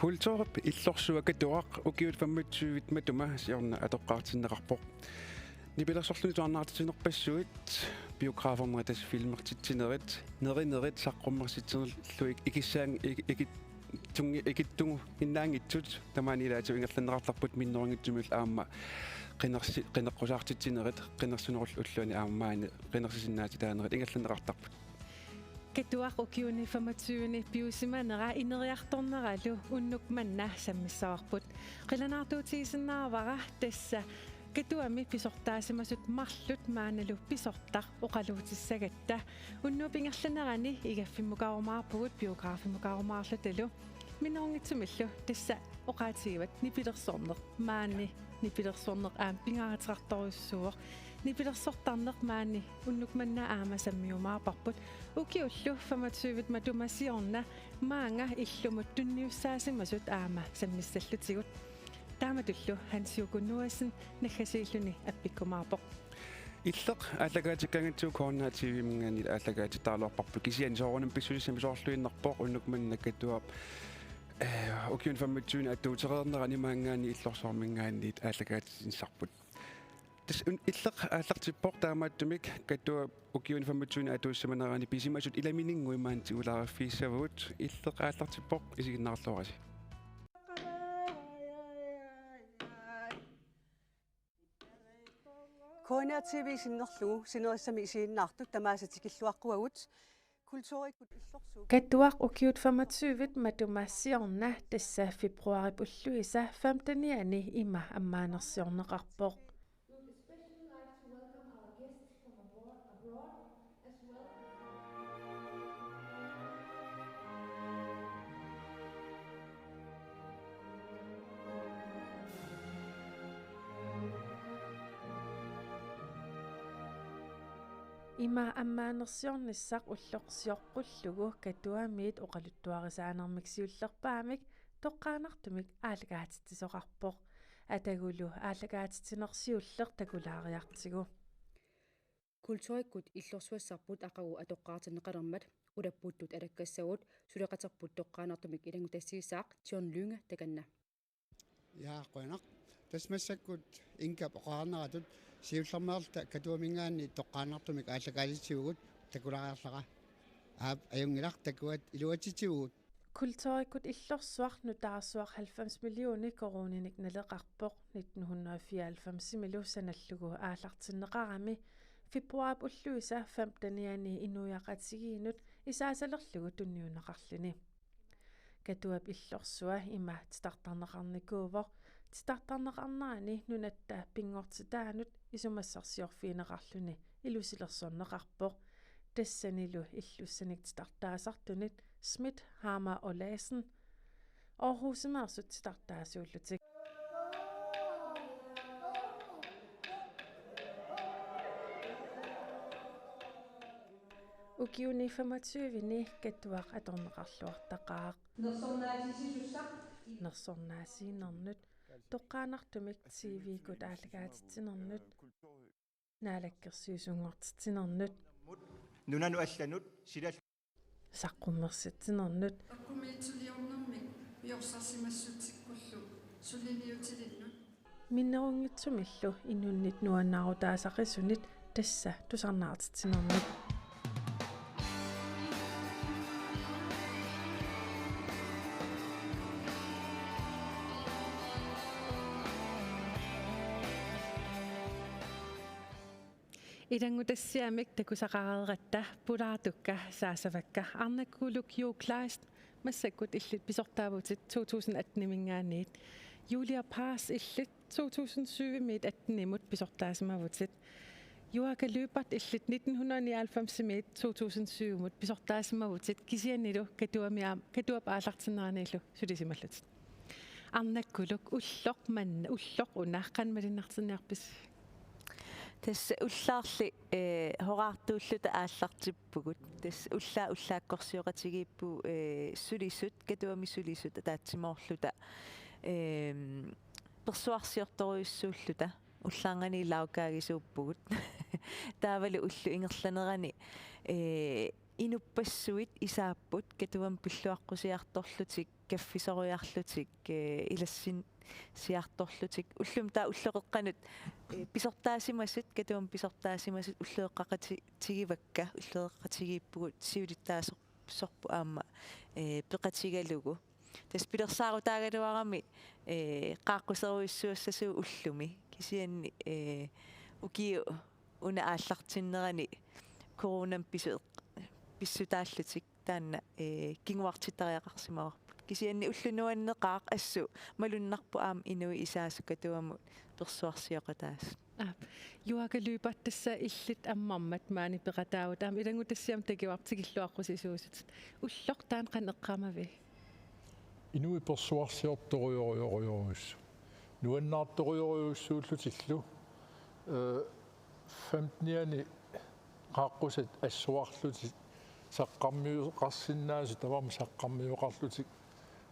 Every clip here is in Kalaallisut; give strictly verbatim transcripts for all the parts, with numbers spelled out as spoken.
Kulturip illorsua Katuaq ukiut femogtyve matuma siorna atoqqaartinneqarpoq. Nipilersorluni tusarnaartitsinerpassuit, biografernerit, tassa filmertitsinerit, nerinerit saqqummersitsinerlu ik-, ikissaang-, ik-, ikit-, tungi-, ikittugu innaanngitsut tamaani ilaatigut ingerlanneqartarput minnerunngitsumillu aamma qinersi-, qineqqusaartitsinerit, qinersinerullu ulluani aamma maani qinersisinnaatitaanerit ingerlanneqartarput. Katuaq ukiuni femogtyve piusimanera ineriartorneralu unnuk manna sammissavarput. Qilanaartuutigisinnaavara tassa Katuami pisortaasimasut marluk maannalu pisortaq oqaluutissagatta. Unnuup ingerlanerani igaffimmukarumaarpugut, biografimmukarumaarlutalu. Minnerunngitsumillu tassa oqaatigivat nipilersorneq, maani nipilersorneq aamma pingaaruteqartorujussuuvoq. Nipilersortarneq maani unnuk manna aamma sammiumaarparput. Ukiullu femogtyve matuma siorna maanga illumut tunniussaasimasut aamma sammissallutigu. Taamatullu Hans Hugo Noasen naggasiilluni appikkumaarpoq. Illeq aallakaatikkaangatsigu K N R T V-minngaanniit aallakaatitaraluarparput, kisianni soorunami pissusissami soorluinnarpoq unnuk manna Katuap, eh, ukiuni femogtyve atuutereernerani maanngaanniit illorsuarminngaanniit aallakaatitsinissarput. Tassa un-, illeq aallartippoq, taamaattumik Katuap ukiuni femogtyve atuussimanerani pisimasut ilamininngui maani tigulaariffigissavagut. Illeq aallartippoq, isiginnaarluarisi. K N R T V sinnerlugu sinerissami isiginnaartut tamaasa tikilluaqquagut. Kulturikkut illorsuup Katuaq ukiut femogtyve matuma siorna, tassa februaarip ulluisa femtenianni, ima ammaanersiorneqarpoq. Ima ammaanersiornissaq ulloq sioqqullugu Katuamiit oqaluttuarisaanermik siullerpaamik toqqaannartumik aallakaatitsisoqarpoq. Atagulu aallakaatitsineq siulleq takulaariartigu. Kulturikkut illorsuassarput aqagu atoqqaartinneqalermat ulapputtut alakkassagut suleqaterput toqqaannartumik ilanngutassiisaaq John Lynge takanna. Ja, qujanaq. Tassa massakkut Inkap oqarneratut siullermeerluta Katuaminngaanniit toqqaannartumik aallakaatitsivugut, takulaariarlara. Aap, ajunngilaq, takuat iluatsitsivugut. Kulturikkut illorsuaq nutaarsuaq halvfems millioner koruuninik naleqarpoq nitten hundrede fireoghalvfemsimilu sanallugu aallartinneqarami februaarip ulluisa femtenianni inuiaqatigiinnut isaasalerlugu tunniunneqarluni. Katuap illorsua ima titartarneqarnikuuvoq, titartarneqarnerani nunatta pinngortitaanut isumassarsiorfigineqarluni ilusilersorneqarpoq. Tassanilu illussanik titartaasartunit Schmidt, Hammer Olesen Aarhusimeersut titartaasuullutik. Ukiuni femogtyveni Katuaq atorneqarluartaqaaq. Nersornaasiinernut, toqqaannartumik T V-kkut aallakaatitsinernut, naalakkersuisunngortitsinernut, nunanut allanut sila saqqummersitsinernut, eqqumiitsuliornermik piorsarsimassutsikkullu suliniutilinnut. Minnerunngitsumillu inunnit nuannaarutaassaqisunit tassa tusarnaartitsinernut. Ilanngutassiamik takusaqareeratta pulaartukka saasavakka. Arnakkuluk Jo Kleist, massakkut illit pisortaavutit to tusind atten-iminngaanniit. Julia Paas, illit to tusind syv-imiit atten-imut pisortaasimavutit. Juaaka Lyberth, illit nitten hundrede nioghalvfems-imiit to tusind syv-imut pisortaasimavutit, kisiannilu Katuami aam-, Katuap aallartinneranilu sulisimallutit. Arnakkuluk, ulloq manna, ulloq una, qanoq malunnartinniarpisi? Tassa ullaarli, eh, horaartuulluta aallartippugut. Tassa ullaaq ullaakkorsioqatigiippugut, eh, sulisut, Katuami sulisut ataatsimoorluta, ehm, persuarsiortorujussuulluta. Ullaarnganiit laukaagisuuppugut. Taavalu ullup ingerlanerani, eh, inuppassuit isaapput Katuami pilluaqqusiartorlutik kaffisoriarlutik, eh, ilassin-, siartorlutik. Ullumi taava ulloqeqqanut, eh, pisortaasimasut, Katuami pisortaasimasut ulloqeqqaqatigivakka, ulloqeqqatigiippugut siulittaasorput aamma, eh, peqatigalugu. Tassa pilersaarutaagaluarami, eh, qaaqquserujussuassasugut ullumi. Kisianni, eh, ukiut una aallartinnerani coronami pisu-, pissutaallutik taanna, eh, kinguartittariaqarsimavarput. Kisianni ulloq nuanneqaaq assut malunnarpoq aamma inuit isaasut Katuamut persuarsioqataasut. Aap, Juaaka Lyberth, tassa illit ammarmat maani peqataavutit aamma ilanngutassiami takuarput tikilluaqqusisuusutit. Ulloq taanna qanoq eqqaamavigit? Inuit persuarsiortorujorujorujussuupput. Nuannaartorujorujussuullutillu, eh, femtenianni qaaqqusat assuarlutik saqqarmioqarsinnaasut, tamarmik saqqarmioqarlutik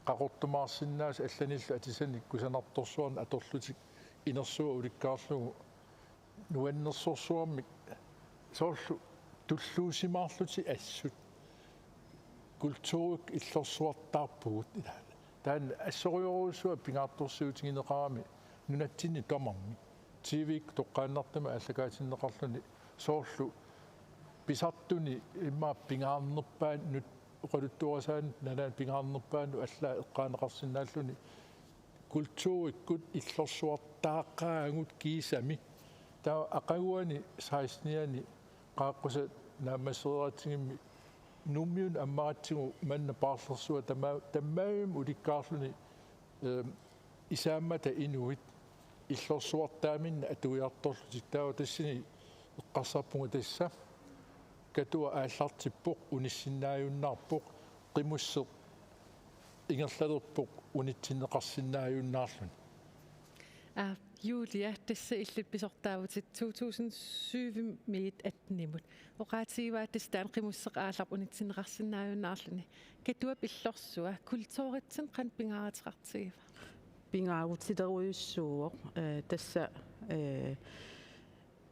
qaqortumaarsinnaasut allanillu atisanik kusanartorsuarnik atorlutik inersuaq ulikkaarlugu nuannersorsuarmik soorlu tulluusimaarlutik assut kulturikkut illorsuartaarpugut. Taanna assorujorujussuaq pingaartorsiutigineqarami nunatsinni tamarmi. T V-kkut toqqaannartumik aallakaatinneqarluni soorlu pisartuni immaqa pingaarnerpaanut, oqaluttuarisaanut nalaani pingaarnerpaanut allaat eqqaaneqarsinnaalluni kulturikkut illorsuartaaqaagut kiisami. Taava aqaguani sekstenianni qaaqqusat naammassereeratsigu Nuummiunut ammaratsigu manna paarlersuaq tama-, tamarmik ulikkaarluni, ehm, isaammata inuit illorsuartaaminnik atuiartorlutik. Taava tassani eqqarsarpunga tassa Katuaq aallartippoq, unissinnaajunnaarpoq, qimusseq ingerlalerpoq unitsinneqarsinnaajunnaarluni. Aa, Julia, tassa illit pisortaavutit to tusind syv-imiit attenimut. Oqaatigivaat tassa taanna qimusseq aallarpoq unitsinneqarsinnaajunnaarluni. Katuap illorsua kulturitsinnut qanoq pingaaruteqartigiva? Pingaarutilerujussuuvoq, eh, tassa, eh,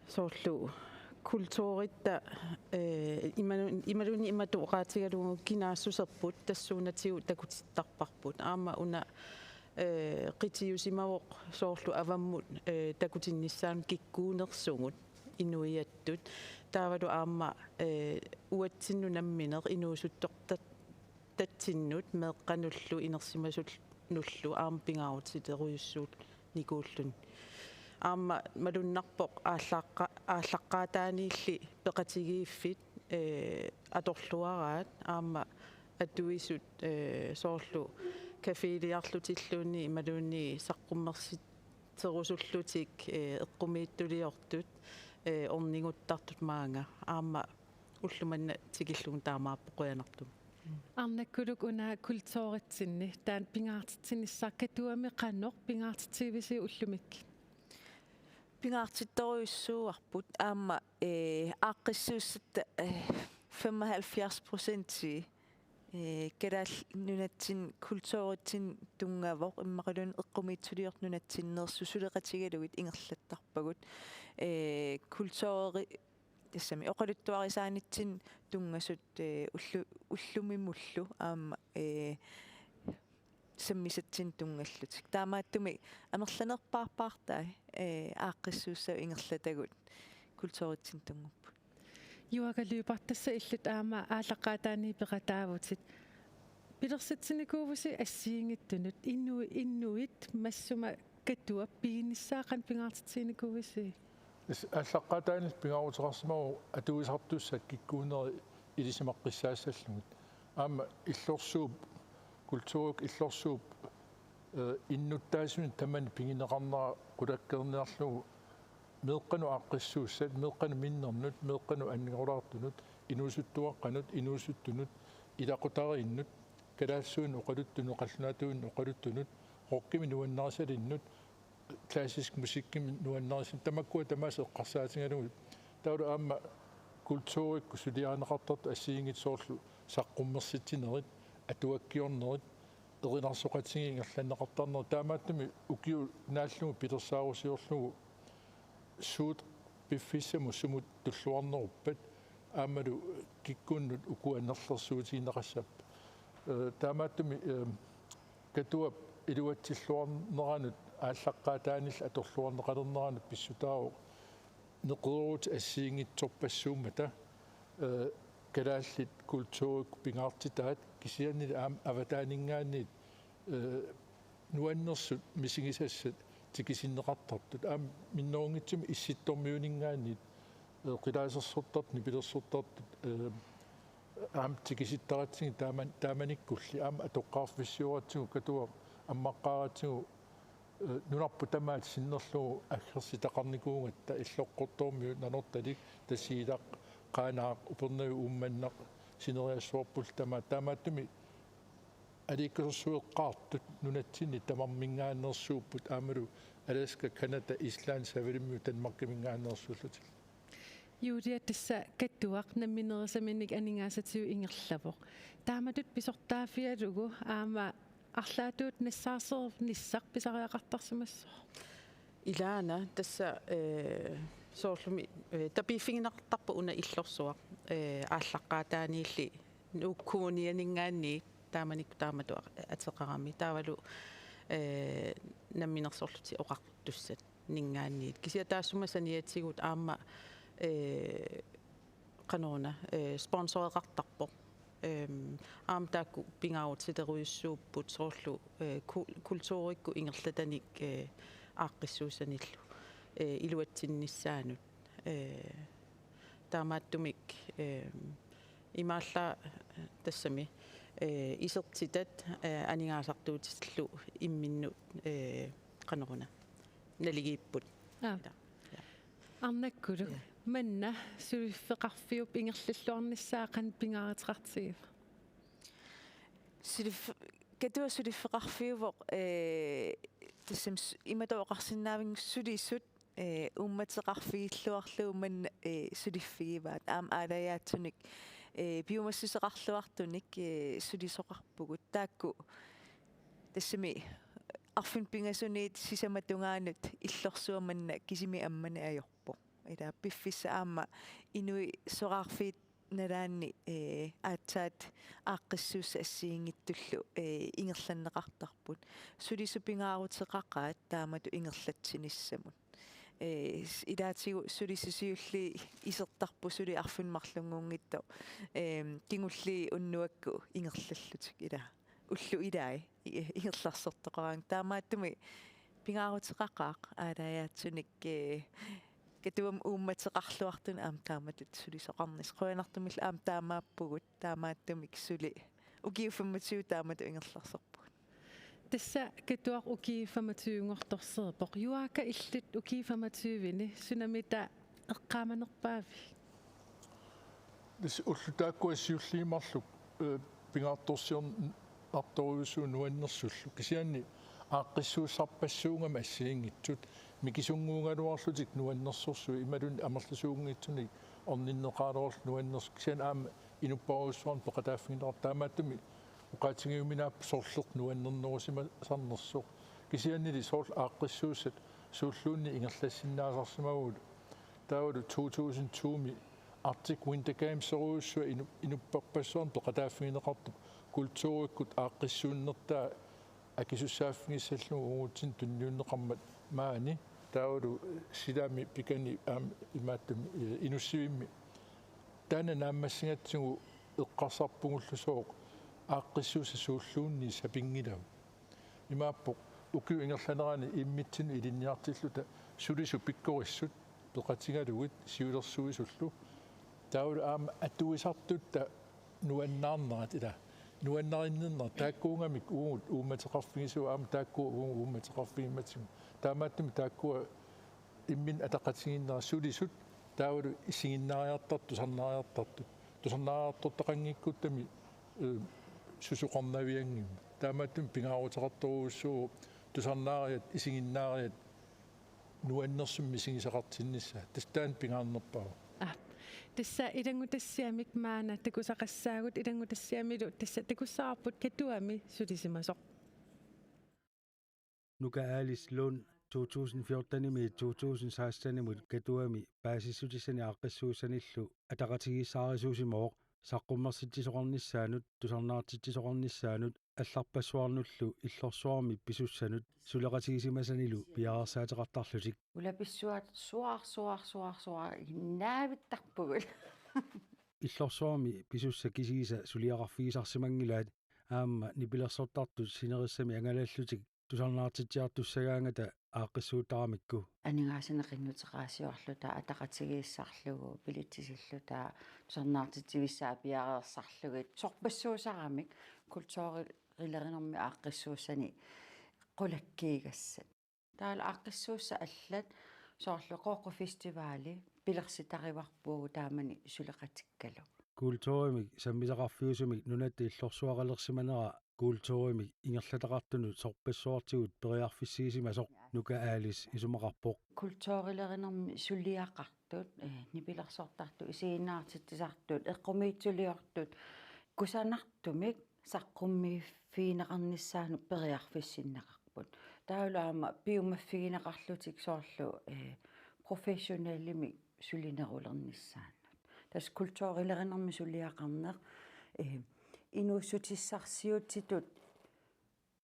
soorlu kulturitta, eh, imalu-, imaluunniit imatut oqaatigalugu kinaassuserput tassuunatigut takutittarparput. Aamma una, eh, qitiusimavoq soorlu avammut, eh, takutinnissaanut kikkuunersugut inuiattut. Taavalu aamma, eh, uatsinnut nammineq inuusuttortat-, tatsinnut meeqqanullu inersimasunullu aamma pingaarutilerujussuunikuulluni. Aamma malunnarpoq aallaqqa-, aallaqqaataaniilli peqatigiiffik, eh, atorluaraat aamma atuisut, eh, soorlu caféliarlutilluunniit imaluunniit saqqummersitserusullutik, eh, eqqumiitsuliortut, eh, orniguttartut maanga aamma ulloq manna tikillugu taamaappoq qujanartumik. Arnakkuluk una kulturitsinni taanna pingaartitsinissaq Katuami qanoq pingaartitsigivisiuk ullumikkut? Pingaartittorujussuuarput aamma, eh, aaqqissuussatta, eh, femoghalvfjerds procenti, eh, Kalaallit Nunatsinni kulturitsinnut tunngavoq immaqaluunniit eqqumiitsuliortut nunatsinneersut suleqatigalugit ingerlattarpagut, eh, kulturi-, tassami oqaluttuarisaanitsinnut tunngasut, eh, ullu-, ullumimullu aamma, eh, sammisatsinnut tunngallutik. Taamaattumik amerlanerpaarpaartai, eh, aaqqissuussavut ingerlatagut kulturitsinnut tunngupput. Juaaka Lyberth, tassa illit aamma aallaqqaataaniit peqataavutit. Pilersitsinikuuvusi assigiinngitsunut inu-, inuit massuma Katuap piginissaa qanoq pingaartitsiginikuuisi? Is-, aallaqqaataaniilli pingaaruteqarsimavoq atuisartussat kikkuunerit ilisimaqqissaassallugit. Aamma illorsuup, kulturikkut illorsuup, eh, innuttaasunik tamanit pigineqarnera qulakkeerniarlugu meeqqanut aaqqissuussat, meeqqanut minnernut, meeqqanut aningulaartunut, inuusuttuaqqanut, inuusuttunut, ilaqutariinnut, kalaallisuinnut oqaluttunut, qallunaatuinnut oqaluttunut, rockimik nuannarisalinnut, klassisk musikkimik nuannarisanut, tamakkua tamaasa eqqarsaatigalugit. Taavalu aamma kulturikkut suliarineqartartut assigiinngitsut soorlu saqqummersitsinerit, atuakkiornerit, erinarsoqatigiit ingerlanneqartarnerit, taamaattumik ukiut naallugu pilersaarusiorlugu suut piffissamut sumut tulluarneruppat aammalu kikkunnut ukua nerlersuutigineqassappat. Eh, taamaattumik, eh, Katuap iluatsilluarneranut aallaqqaataaniilli atorluarneqalerneranut pissutaavoq neqeroorutit assigiinngitsorpassuummata, eh, kalaallit kulturikkut pingaartitaat kisiannili aamma avataaninngaanniit, eh, nuannersut misigisassat tikisinneqartartut. Aamma minnerunngitsumik Issittormiuninngaanniit, eh, qilaasersortartut, nipilersortartut, eh, aamma tikisittaratsigit taaman-, taamanikkulli aamma atoqqaarfissiooratsigu Katuap ammaqqaaratsigu, eh, nunarput tamaat sinnerlugu aggersitaqarnikuugatta Illoqqortoormiut, Nanortalik, Tasiilaq, Qaanaaq, Upernavik, Uummannaq, sineriassuarpullu tamaat, taamaattumik aliikkasorsueqqaartut nunatsinni tamarminngaanneersuupput aammalu Alaska, Canada, Island, Savalimmiut Danmarkiminngaanneersuullutik. Julia, tassa Katuaq namminerisaminik aningaasatigut ingerlavoq. Taamatut pisortaaffigalugu aamma arlaatigut nassaarsiornissaq pisariaqartarsimassaaq. Ilaana tassa, eh, soorlumi, eh, tapiiffigineqartarpoq una illorsuaq, eh, aallaqqaataaniilli Nuuk Kommunianinngaanniit taamanikkut taamatut ateqarami. Taavalu, eh, namminersorlutik oqartussanninngaanniit. Kisianni taassuma saniatigut aamma, eh, qanoruna, eh, sponsoreqartarpoq. Ehm, aamma taakku pingaaruteqarujussuupput soorlu, eh, ku-, kulturikkut ingerlatanik, eh, aaqqissuussanillu, eh, iluatsinnissaanut. Eh, taamaattumik, ehm, imaallaat tassami, eh, isertitat, eh, aningaasartuutillu imminnut, eh, qanoruna naligiipput. Aa. Ja. Ja. Arnakkuluk. Ja. Manna suliffeqarfiup ingerlalluarnissaa qanoq pingaaruteqartigiva? Sulif-, Katuap suliffeqarfiuvoq, eh, tassami s-, imatut oqarsinnaavinga sulisut, eh, uummateqarfigilluarlugu manna, eh, suliffigivaat. Aamma aalajaatsunik, eh, piumassuseqarluartunik, eh, sulisoqarpugut. Taakku tassami arfineq-pingasuniit sisamat tungaanut illorsuaq manna kisimi ammaneq ajorpoq. Ila piffissaq aamma inuit soraarfiit nalaanni, eh, aatsaat aaqqissuussat assigiinngitsullu, eh, ingerlanneqartarput. Sulisut pingaaruteqaqaat taamatut ingerlatsinissamut. Eh, s-, ilaatigut sulisut siulliit isertarput suli arfineq-marlunnguunngitsoq, ehm, kingulliit unnuakkut ingerlallutik ila. Ullut ilaat i-, ingerlarsortoqaraangat. Taamaattumik pingaaruteqaqaaq aalajaatsunik, eh, Katuami uummateqarluartunik aamma taamatut sulisoqarnissaq. Qujanartumillu aamma taamaappugut, taamaattumik suli ukiut femogtyve taamatut ingerlarsorpugut. Tassa Katuaq ukiut femogtyve-nngortorsiorpoq. Juaaka, illit ukiut femogtyve-ni sunamita eqqaamanerpaavit? Tassa ullut taakkua siulliit marluk, eh, pingaartorsiorn-, artorujussuuvoq nuannersullu. Kisianni aaqqissuussarpassuugamik assigiinngitsut mikisunnguugaluarlutik nuannersorsuit imaluunniit amerlasuunngitsunik orninneqaraluarlutik nuannersoq. Kisianni aamma inupparujussuarnik peqataaffigineqartarpoq, taamaattumik oqaatigiuminaapput sorleq nuannernerusimasarnersoq. Kisiannili soorlu aaqqissuussat suulluunniit ingerlassinnaasarsimavugut. Taavalu to tusind to-mi Arctic Winter Games-erujussuaq inu-, inupparpassuarnik peqataaffigineqartoq kulturikkut aaqqissuunnertaa akisussaaffigissallugu uagutsinnut tunniunneqarmat maani. Taavalu silami pikani aamma imaattumi, eh, Inussivimmi. Taanna naammassigatsigu eqqarsarpugullu sooq aaqqissuussat suulluunniit sapinngilagut. Imaappoq ukiup ingerlanerani immitsinnut ilinniartilluta sulisut pikkorissut peqatigalugit siulersuisullu. Taavalu aamma atuisartutta nuannaarnerat ila. Nuannarinninnerat taakkuugamik uagut uummateqarfigisugut aamma taakkua uagut uummateqarfigimmatigut. Taamaattumik taakkua imminut ataqatigiinnerat sulisut taavalu isiginnaariartartut, tusarnaariartartut. Tusarnaariartortaqanngikkuttaaq, eh, susoqarnavianngimmat. Taamaattumik pingaaruteqartorujussuuvoq tusarnaariat, isiginnaariat nuannersumik misigisaqartinnissaat. Tassa taanna pingaarnerpaavoq. Aa. Tassa ilanngutassiamik maanna takusaqassaagut, ilanngutassiamilu tassa takussavarput Katuami sulisimasoq. Nuka Alice Lund to tusind fjorten-imiit to tusind seksten-imut Katuami paasissutissanik aaqqissuussanillu ataqatigiissaarisuusimavoq saqqummersitsisoqarnissaanut, tusarnaartitsisoqarnissaanut allarpassuarnullu illorsuarmi pisussanut suleqatigisimasanilu piareersaateqartarlutik. Ulapissuat suar, suar, suar, suar, naavittarpugut. Illorsuarmi pisussat kisiisa suliaqarfigisarsimanngilaat aamma nipilersortartut sinerissami angalallutik tusarnaartitsiartussagaangata aaqqissuuttaramikku. Aningaasanik qinnuteqaasiorluta, ataqatigiissarlugu, bilitsisilluta, tusarnaartitsivissaa piareersarlugit, sorpassuusaramik kulturilerinermi aaqqissuussani qulakkiigassat. Taavalu aaqqissuussat allat soorlu Qooqqut Festivali pilersitarivarput taamani suleqatikkalu. Kulturimik sammisaqarfiusumik nunatta illorsuaqalersimanera kulturimik ingerlataqartunut sorpassuartigut periarfissiisimasoq Nuka Alice isumaqarpoq. Kulturilerinermi suliaqartut, eh, nipilersortartut, isiginnaartitsisartut, eqqumiitsuliortut, kusanartumik saqqummiiffigineqarnissaannut periarfissinneqarput. Taavalu aamma piumaffigineqarlutik soorlu, eh, professionelimik sulinerulernissaannut. Tassa kulturilerinermi suliaqarneq, eh, inuussutissarsiutitut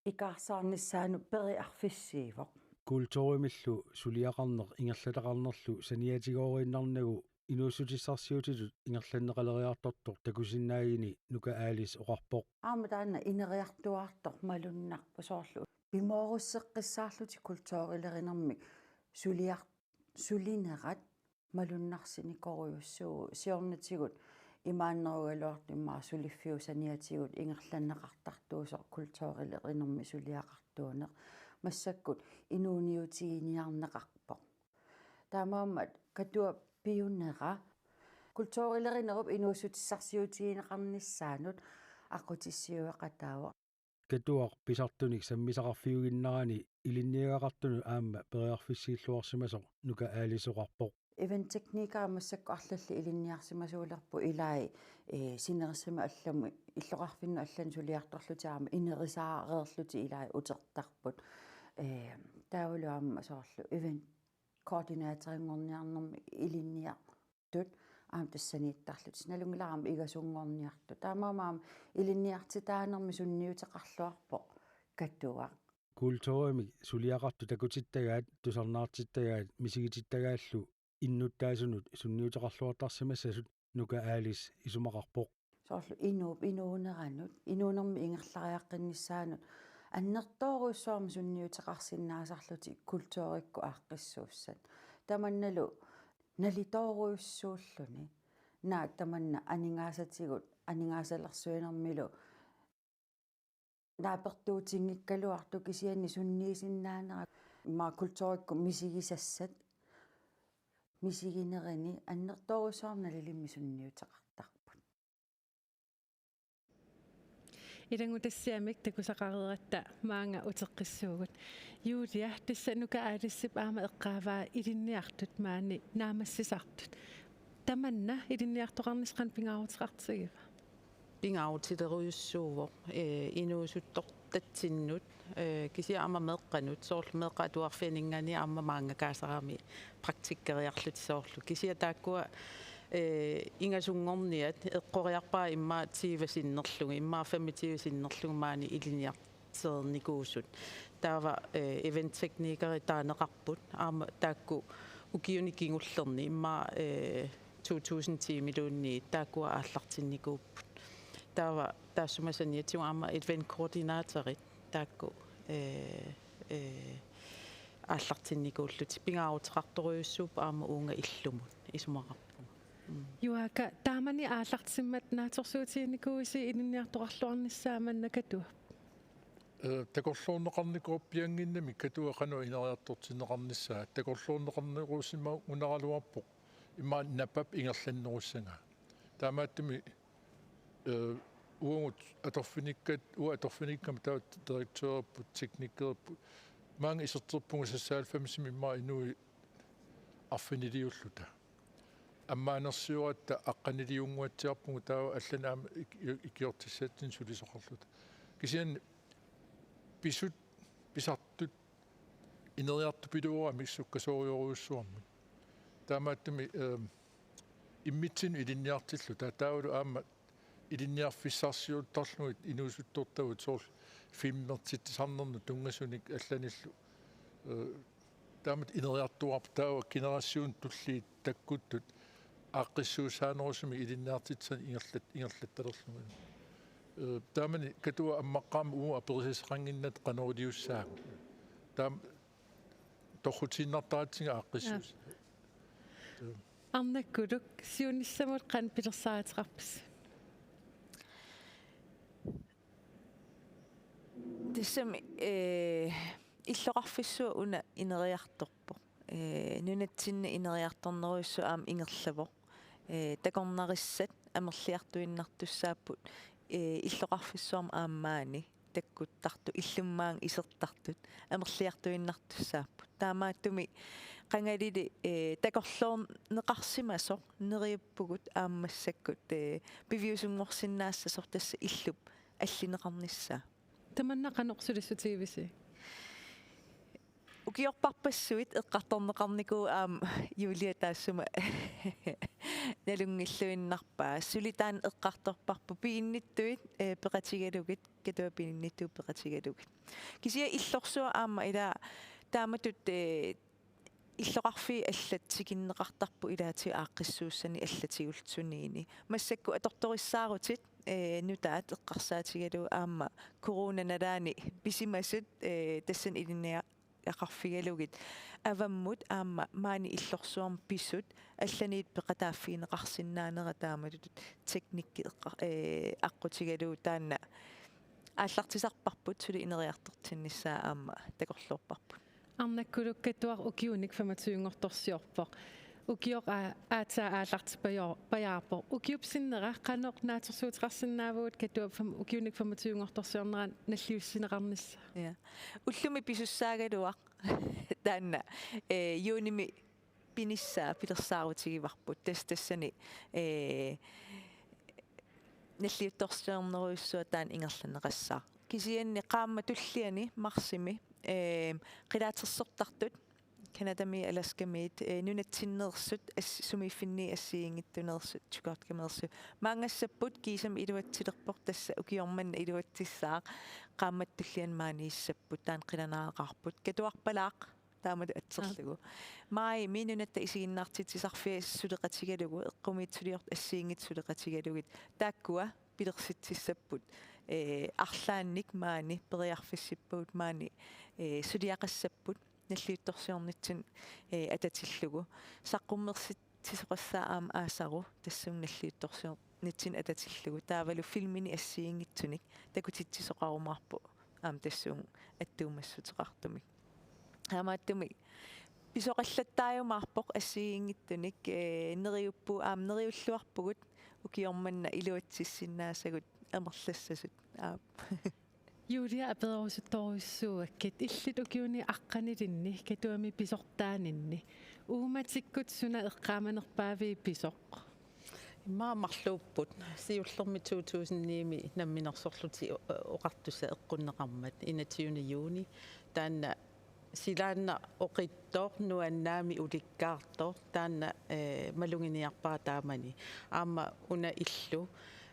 ikaarsaarnissaannut periarfissiivoq. Kulturimillu suliaqarneq ingerlataqarnerlu saniatigooriinnarnagu inuussutissarsiutitut ingerlanneqaleriartortoq takusinnaagini Nuka Alice oqarpoq. Aamma taanna ineriartuaartoq malunnarpoq soorlu pimoorusseqqissaarlutik kulturilerinermik suliar-, sulinerat malunnarsinikoorujussuuvoq siornatigut imaannerugaluartoq immaqa suliffiup saniatigut ingerlanneqartartuusoq kulturilerinermi suliaqartuuneq massakkut inuuniutiginiarneqarpoq. Taamaammat Katuap piunera kulturilerinerup inuussutissarsiutigineqarnissaanut aqqutissiueqataavoq. Katuaq pisartunik sammisaqarfiuginnarani ilinniagaqartunut aamma periarfissiilluarsimasoq Nuka Alice oqarpoq. Eventteknikeri massakkut arlallit ilinniarsimasuulerput ilai, eh, sinerissami allami illoqarfinnut allani suliartorlutik aamma inerisaareerlutik ilai utertarput. Eh, taavalu aamma soorlu event koordinatorinngorniarnermi ilinniartut aamma tassaniittarlutik. Nalunngilara aamma igasunngorniartut. Taamaammat aamma ilinniartitaanermi sunniuteqarluarpoq Katuaq. Kulturimik suliaqartut takutittagaat, tusarnaartittagaat, misigitittagaallu innuttaasunut sunniuteqarluartarsimassasut Nuka Alice isumaqarpoq. Soorlu inuup inuuneranut, inuunermi ingerlariaqqinnissaanut annertoorujussuarmik sunniuteqarsinnaasarlutik kulturikkut aaqqissuussat. Tamannalu nalitoorujussuulluni. Naak tamanna aningaasatigut, aningaasalersuinermilu naapertuutinngikkaluartoq kisianni sunniisinnaanera immaqa kulturikkut misigisassat misiginerini annertoorujussuarmik nalilimmik sunniuteqartarput. Ilanngutassiamik takusaqareeratta maanga uteqqissuugut. Julia, tassa Nuka Alicep aamma eqqaavaa ilinniartut maani naammassisartut. Tamanna ilinniartoqarnissaq qanoq pingaaruteqartigiva? Pingaarutilerujussuuvoq, eh, inuusuttortatsinnut, eh, kisianni aamma meeqqanut, soorlu meeqqat atuarfianinngaanniit aamma maanga kaasarami praktikkeriarlutik soorlu. Kisianni taakkua, eh, ingasunngorniat eqqoriarpaat immaqa tyve sinnerlugit, immaqa femogtyve sinnerlugit maani ilinniar-, -tereernikuusut. Taava, eh, eventteknikerit taaneqarput. Aamma taakku ukiuni kingullerni immaqa, eh, to tusind ti-miluunniit taakkua aallartinnikuupput. Taava taassuma saniatigut aamma event koordinatorit taakku, eh, eh, aallartinnikuullutik pingaaruteqartorujussuupput aamma uunga illumut isumaqarpunga. Mm. Juaaka, taamani aallartimmat naatsorsuutiginikuuisi ilinniartoqarluarnissaa manna Katuap? Eh, takorloorneqarnikuuppiannginnami Katuaq qanoq ineriartortinneqarnissaa, takorloorneqarnerusimagunaraluarpoq immaqa napap ingerlannerussagaa. Taamaattumik, eh, uagut atorfinikkat, uanga atorfinikkama taava direktørerput, teknikeripput, maanga iserterpunga seksoghalvfemsimi immaqa inuit arfiniliulluta. Ammaanersioratta aqqaniliunnguatsiarpugut taava allanik aamma ik-, ikiortissatsinnut sulisoqarluta. Kisianni pisut, pisartut ineriartupilooramik sukkasoorujorujussuarmik. Taamaattumik, ehm, immitsinnut ilinniartilluta taavalu aamma ilinniarfissarsiuttarlugit inuusuttortagut soorlu filmertitsisarnernut tunngasunik allanillu. Eh, taamatut ineriartuaarput, taava generationit tulliit takkuttut aaqqissuussaanerusumik ilinniartitsinermi ingerlat-, ingerlattalerlugit. Eh, taamani Katuaq ammaqqaammat uagut aperisassaqannginnattoq qanoq iliussaagut. Taama torrutiinnartaratsigu aaqqissuussaq. Arnakkuluk, siunissamut qanoq pilersaaruteqarpisi? Tassami, eh, illoqarfissuaq una ineriartorpoq. Eh, nunatsinni ineriartornerujussuaq aamma ingerlavoq. Eh, takornarissat amerliartuinnartussaapput, eh, illoqarfissuarmi aamma maani takkuttartut, illup maanga isertartut amerliartuinnartussaapput. Taamaattumik qangalili, eh, takorloorneqarsimasoq neriuppugut aamma massakkut, eh, piviusunngorsinnaassasoq tassa illup allineqarnissaa. Tamanna qanoq sulissutigivisi? Ukiorparpassuit eqqartorneqarnikuuvoq aamma Julia taassuma nalunngilluinnarpaa. Suli taanna eqqartorparput piginnittuit, eh, peqatigalugit, Katuap piginnittuut peqatigalugit. Kisianni illorsuaq aamma ila taamatut, eh, illoqarfiit allat tikinneqartarput ilaatigut aaqqissuussanik allatigulluunniit. Massakkut atortorissaarutit, eh, nutaat eqqarsaatigalugu aamma corona nalaani pisimasut, eh, tassani ilinniagaqarfigalugit avammut aamma maani illorsuarmi pisut allaniit peqataaffigineqarsinnaanera taamatut teknikki eqqa-, eh, aqqutigalugu taanna aallartisarparput suli ineriartortinnissaa aamma takorloorparput. Arnakkuluk, Katuaq ukiunik femogtyve-nngortorsiorpoq. Ukioq aa-, aatsaat aallartipajoo-, pajaarpoq. Ukiup sinnera qanoq naatsorsuuteqarsinnaavugut Katuap fem-, ukiunik femogtyve-nngortorsiornera nalliussineqarnissaa? Ja. Ullumi pisussaagaluaq taanna, eh, juunimi pinissaa pilersaarutigivarput. Tas-, tassani, eh, nalliuttorsiornerujussuaq taanna ingerlanneqassaaq. Kisianni qaammat tulliani marsimi, eh, qilaatersortartut Canadamiit Alaskamiit, eh, nunatsinneersut as-, sumiiffinni assigiinngitsuneersut, Chukotkameersut. Maanngassapput kiisami iluatsilerpoq, tassa ukioq manna iluatsissaaq, qaammat tulliani maaniissapput, taanna qilanaaraqaarput. Katuarpalaaq taamatut atserlugu. Aap. Maajimi nunatta isiginnaartitsisarfia suleqatigalugu, eqqumiitsuliortut assigiinngitsut suleqatigalugit. Taakkua pilersitsissapput. Eh, arlaannik maani periarfissippagut maani, eh, suliaqassapput nalliuttorsiornitsinni, eh, atatillugu. Saqqummersitsisoqassaaq aamma aasaru tassunga nalliuttorsiornitsinni atatillugu. Taavalu filmini assigiinngitsunik takutitsisoqarumaarpoq aamma tassunga attuumassuteqartumik. Taamaattumik pisoqallattaajumaarpoq assigiinngitsunik, eh, neriuppu-, aamma neriulluarpugut ukioq manna iluatsissinnaasagut amerlassasut. Aap. Julia, apererusuttorujussuuakkit, illit ukiuni aqqanilinni Katuami pisortaaninni uummatikkut suna eqqaamanerpaaviuk pisoq? Immaqa marluupput. Siullermik to tusind ni-mi namminersorlutik o-, oqartussat eqqunneqarmat enogtyvende juni. Taanna silaannaq oqitsoq, nuannaamik ulikkaartoq, taanna, eh, maluginiarpara taamani. Aamma una illu,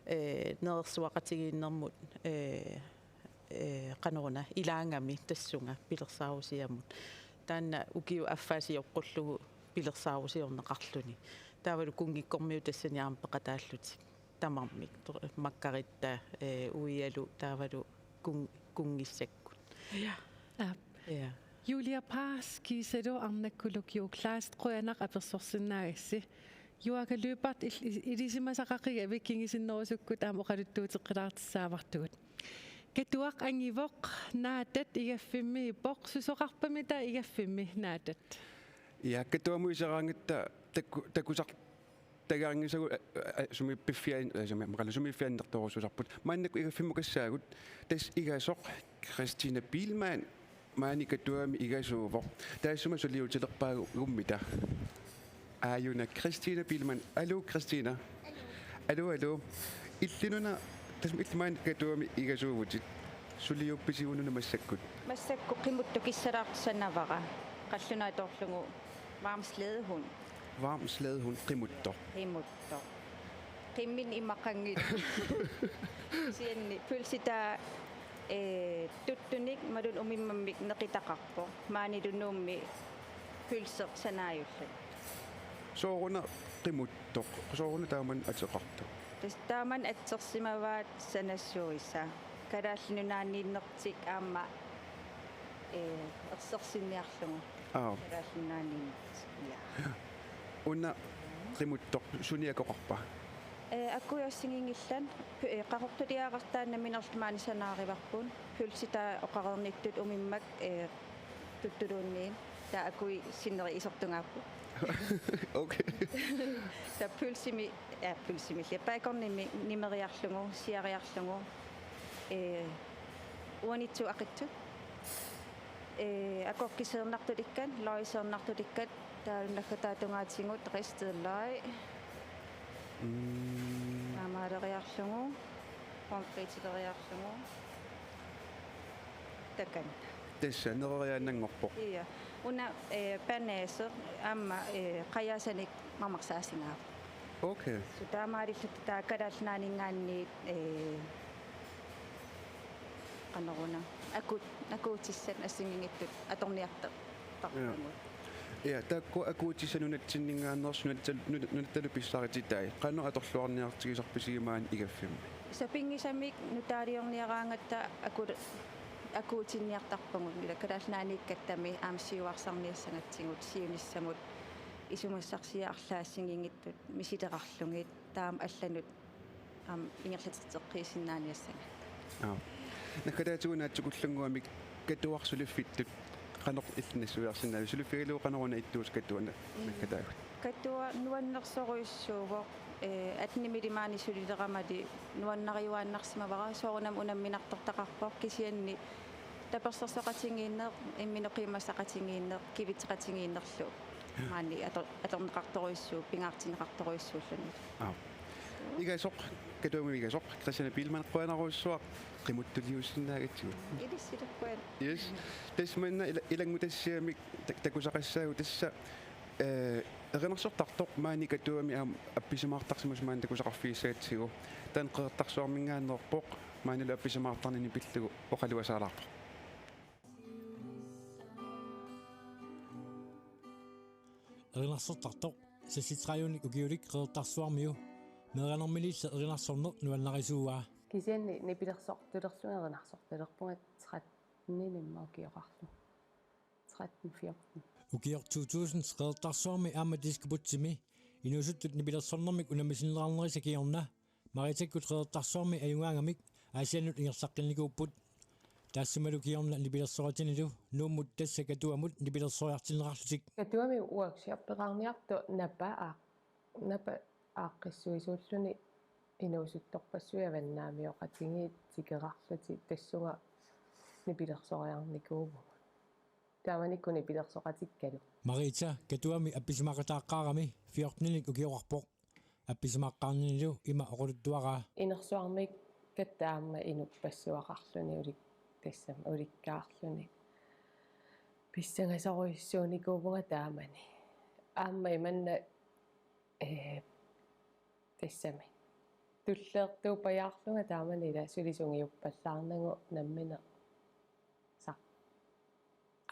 eh, nerersuaqatigiinnermut, eh, eh, qanoruna ilaagami tassunga pilersaarusiamut. Taanna ukiup affaa sioqqullugu pilersaarusiorneqarluni. Taavalu kunngikkormiut tassani aamma peqataallutik. Tamarmik, to-, Margarita, eh, uialu, taavalu kun-, kunngissakkut. Ja. Aap. Ja. Julia Paas kiisalu Arnakkuluk Juuk Kleist, qujanaq apersorsinnaagassi. Juaaka Lyberth il-, i-, ilisimasaqaqigavit kingusinnerusukkut aamma oqaluttuuteqqilaartissaavartugut. Katuaq angivoq, Naatat igaffimmiippoq, susoqarpamita igaffimmi Naatat? Ja, Katuamut iseraangatta taku-, takusar-, tagaanngisagut, a, a, sumi piffian-, a, sumi, maqalu sumiiffiannertorujussuusarput. Maannakkut igaffimukassaagut, tassa igasoq Christina Biilmann maani Katuami igasuuvoq. Taassuma suliutilerpaagummita. Aajuna Christina Biilmann. Aluu, Christina. Aluu, aluu. Illinuna, tassa illit maani Katuami igasuuvutit. Suliuppisiuk una massakkut? Massakkut qimuttoq kissalaartussanavara. Qallunaat atorlugu varm slædehund. Varm slædehund, qimuttoq. Qimuttoq. Qimminneq imaqanngilaq. Kisianni pølsitaa Ee, tuttunik imaluunniit umimmammik neqitaqarpoq. Maanilu Nuummi pølseq sanaajullugu. Sooruna qimuttoq? Sooruna taamani ateqartoq? Tassa taamani atsersimavaat sanassuisa. Kalaallit Nunaanniinnertik aamma, ee, ersersinniarlugu. Aap. Kalaallit Nunaanniinnertik. Ja. Una qimuttoq suniakoqarpa? Ee, akuusinngillat, ee, Qaqortuliaqartaani nammineq maani sanaarivarput, pølsit taava oqareernittut umimmak, ee, tuttuluunniit, taava akui sinneri isertugaapput. Okay. Taava pølsimi, ja, pølsimilli. Baconimi nimeriarlugu, siariarlugu, ee, uanitsut aqitsut. Ee, agurkit seernartulikkat, løgit seernartulikkat, taava naggataata tungaatigut ristet løg. Mm. Taamaaleriarlugu, pomfritileriarlugu. Takanna. Tassa nereriaannanngorpoq. Ja. Una, ee, banase aamma, ee, qajaasanik mamarsaasinngaavoq. Okay. Suu, taamaalilluta taava Kalaallit Nunaanninngaanniit, ee, qanoruna, aku-, akuutissat assigiinngitsut atorniartar-, tarpungut. Ja. Ja, taakku akuutissat nunatsinninngaanneersut nunatta-, nuna-, nunattalu pissarititai. Qanoq atorluarniartigisarpisigit maani igaffimmi? Sapinngisamik nutaaliorniaraangatta aku-, akuutinniartarpugut, ila Kalaallit Nunaanniikkattami aamma siuarsarniassagatsigu siunissamut isumassarsiat arlaat assigiinngitsut misilerarlugit taama allanut aamma ingerlateqqissinnaaniassagatta. Aap. Naggataatigut naatsukullannguamik Katuaq suliffittut qanoq illit nassuiarsinnaaviuk? Suliffigalugu qanoruna ittuusoq Katuaq na-, mm, naggataagut? Katuaq nuannersorujussuuvoq, ee, attenimili maani sulileramali nuannariuaannarsimavara, soorunami unamminartortaqarpoq, kisianni tapersersoqatigiinneq, imminut qiimmassaqatigiinneq, kivitseqatigiinnerlu. Ja. Maani ator-, atorneqartorujussuuvoq, pingaartinneqartorujussuulluni. Aap. Igasoq, Katuami igasoq, Christiane Biilmann, qujanarujussuaq qimuttuliuussinnaagatsigut. Ilissilu qujan. Yes. Tassa manna ila-, ilanngutassiamik tak-, takusaqassaagut tassa, ee, erinarsortartoq maani Katuami aamma appisimaartarsimasoq maani takusaqarfigissagatsigu. Taanna Qeqertarsuarminngaanneerpoq, maanilu appisimaartarnini pillugu oqaluasaalaarpoq. Erinarsortartoq seksogtredive ukiulik Qeqertarsuarmiu, meeraanerminiilli erinarsorneq nuannarisuuaa. Kisianni nipilersortulerlunga erinarsortulerpunga tretten imma ukioqarlunga. Tretten fjorten. Ukioq to tusind Qeqertarsuarmi aamma Diskobugtimi inuusuttut nipilersornermik unammisinneqarnerisa kingorna Mariitakkut Qeqertarsuarmi ajugaangamik Aasiannut ingerlaqqinnikuupput. Taassumalu kingorna nipilersoqatinilu Nuummut tassa Katuamut nipilersoriartinneqarlutik. Katuami workshoppeqarniartoq napa aa-, napa aaqqissuisuulluni inuusuttorpassuit avannaamioqatigiit tikeraarlutik tassunga nipilersoriarnikuuvugut. Taamanikkut nipilersoqatikkalu. Mariita Katuami appisimaaqataaqqaarami fjorteninik ukioqarpoq. Appisimaaqqaarninilu ima oqaluttuaraa. Inersuarmiikkatta aamma inuppassuaqarluni ulik-, tassami ulikkaarluni. Pissangasorujussuunikuuvunga taamani. Aamma imanna, ee, tassami. Tulleertuuppajaarlunga taamani ila suli sungiuppallaarnagu nammineq sa-,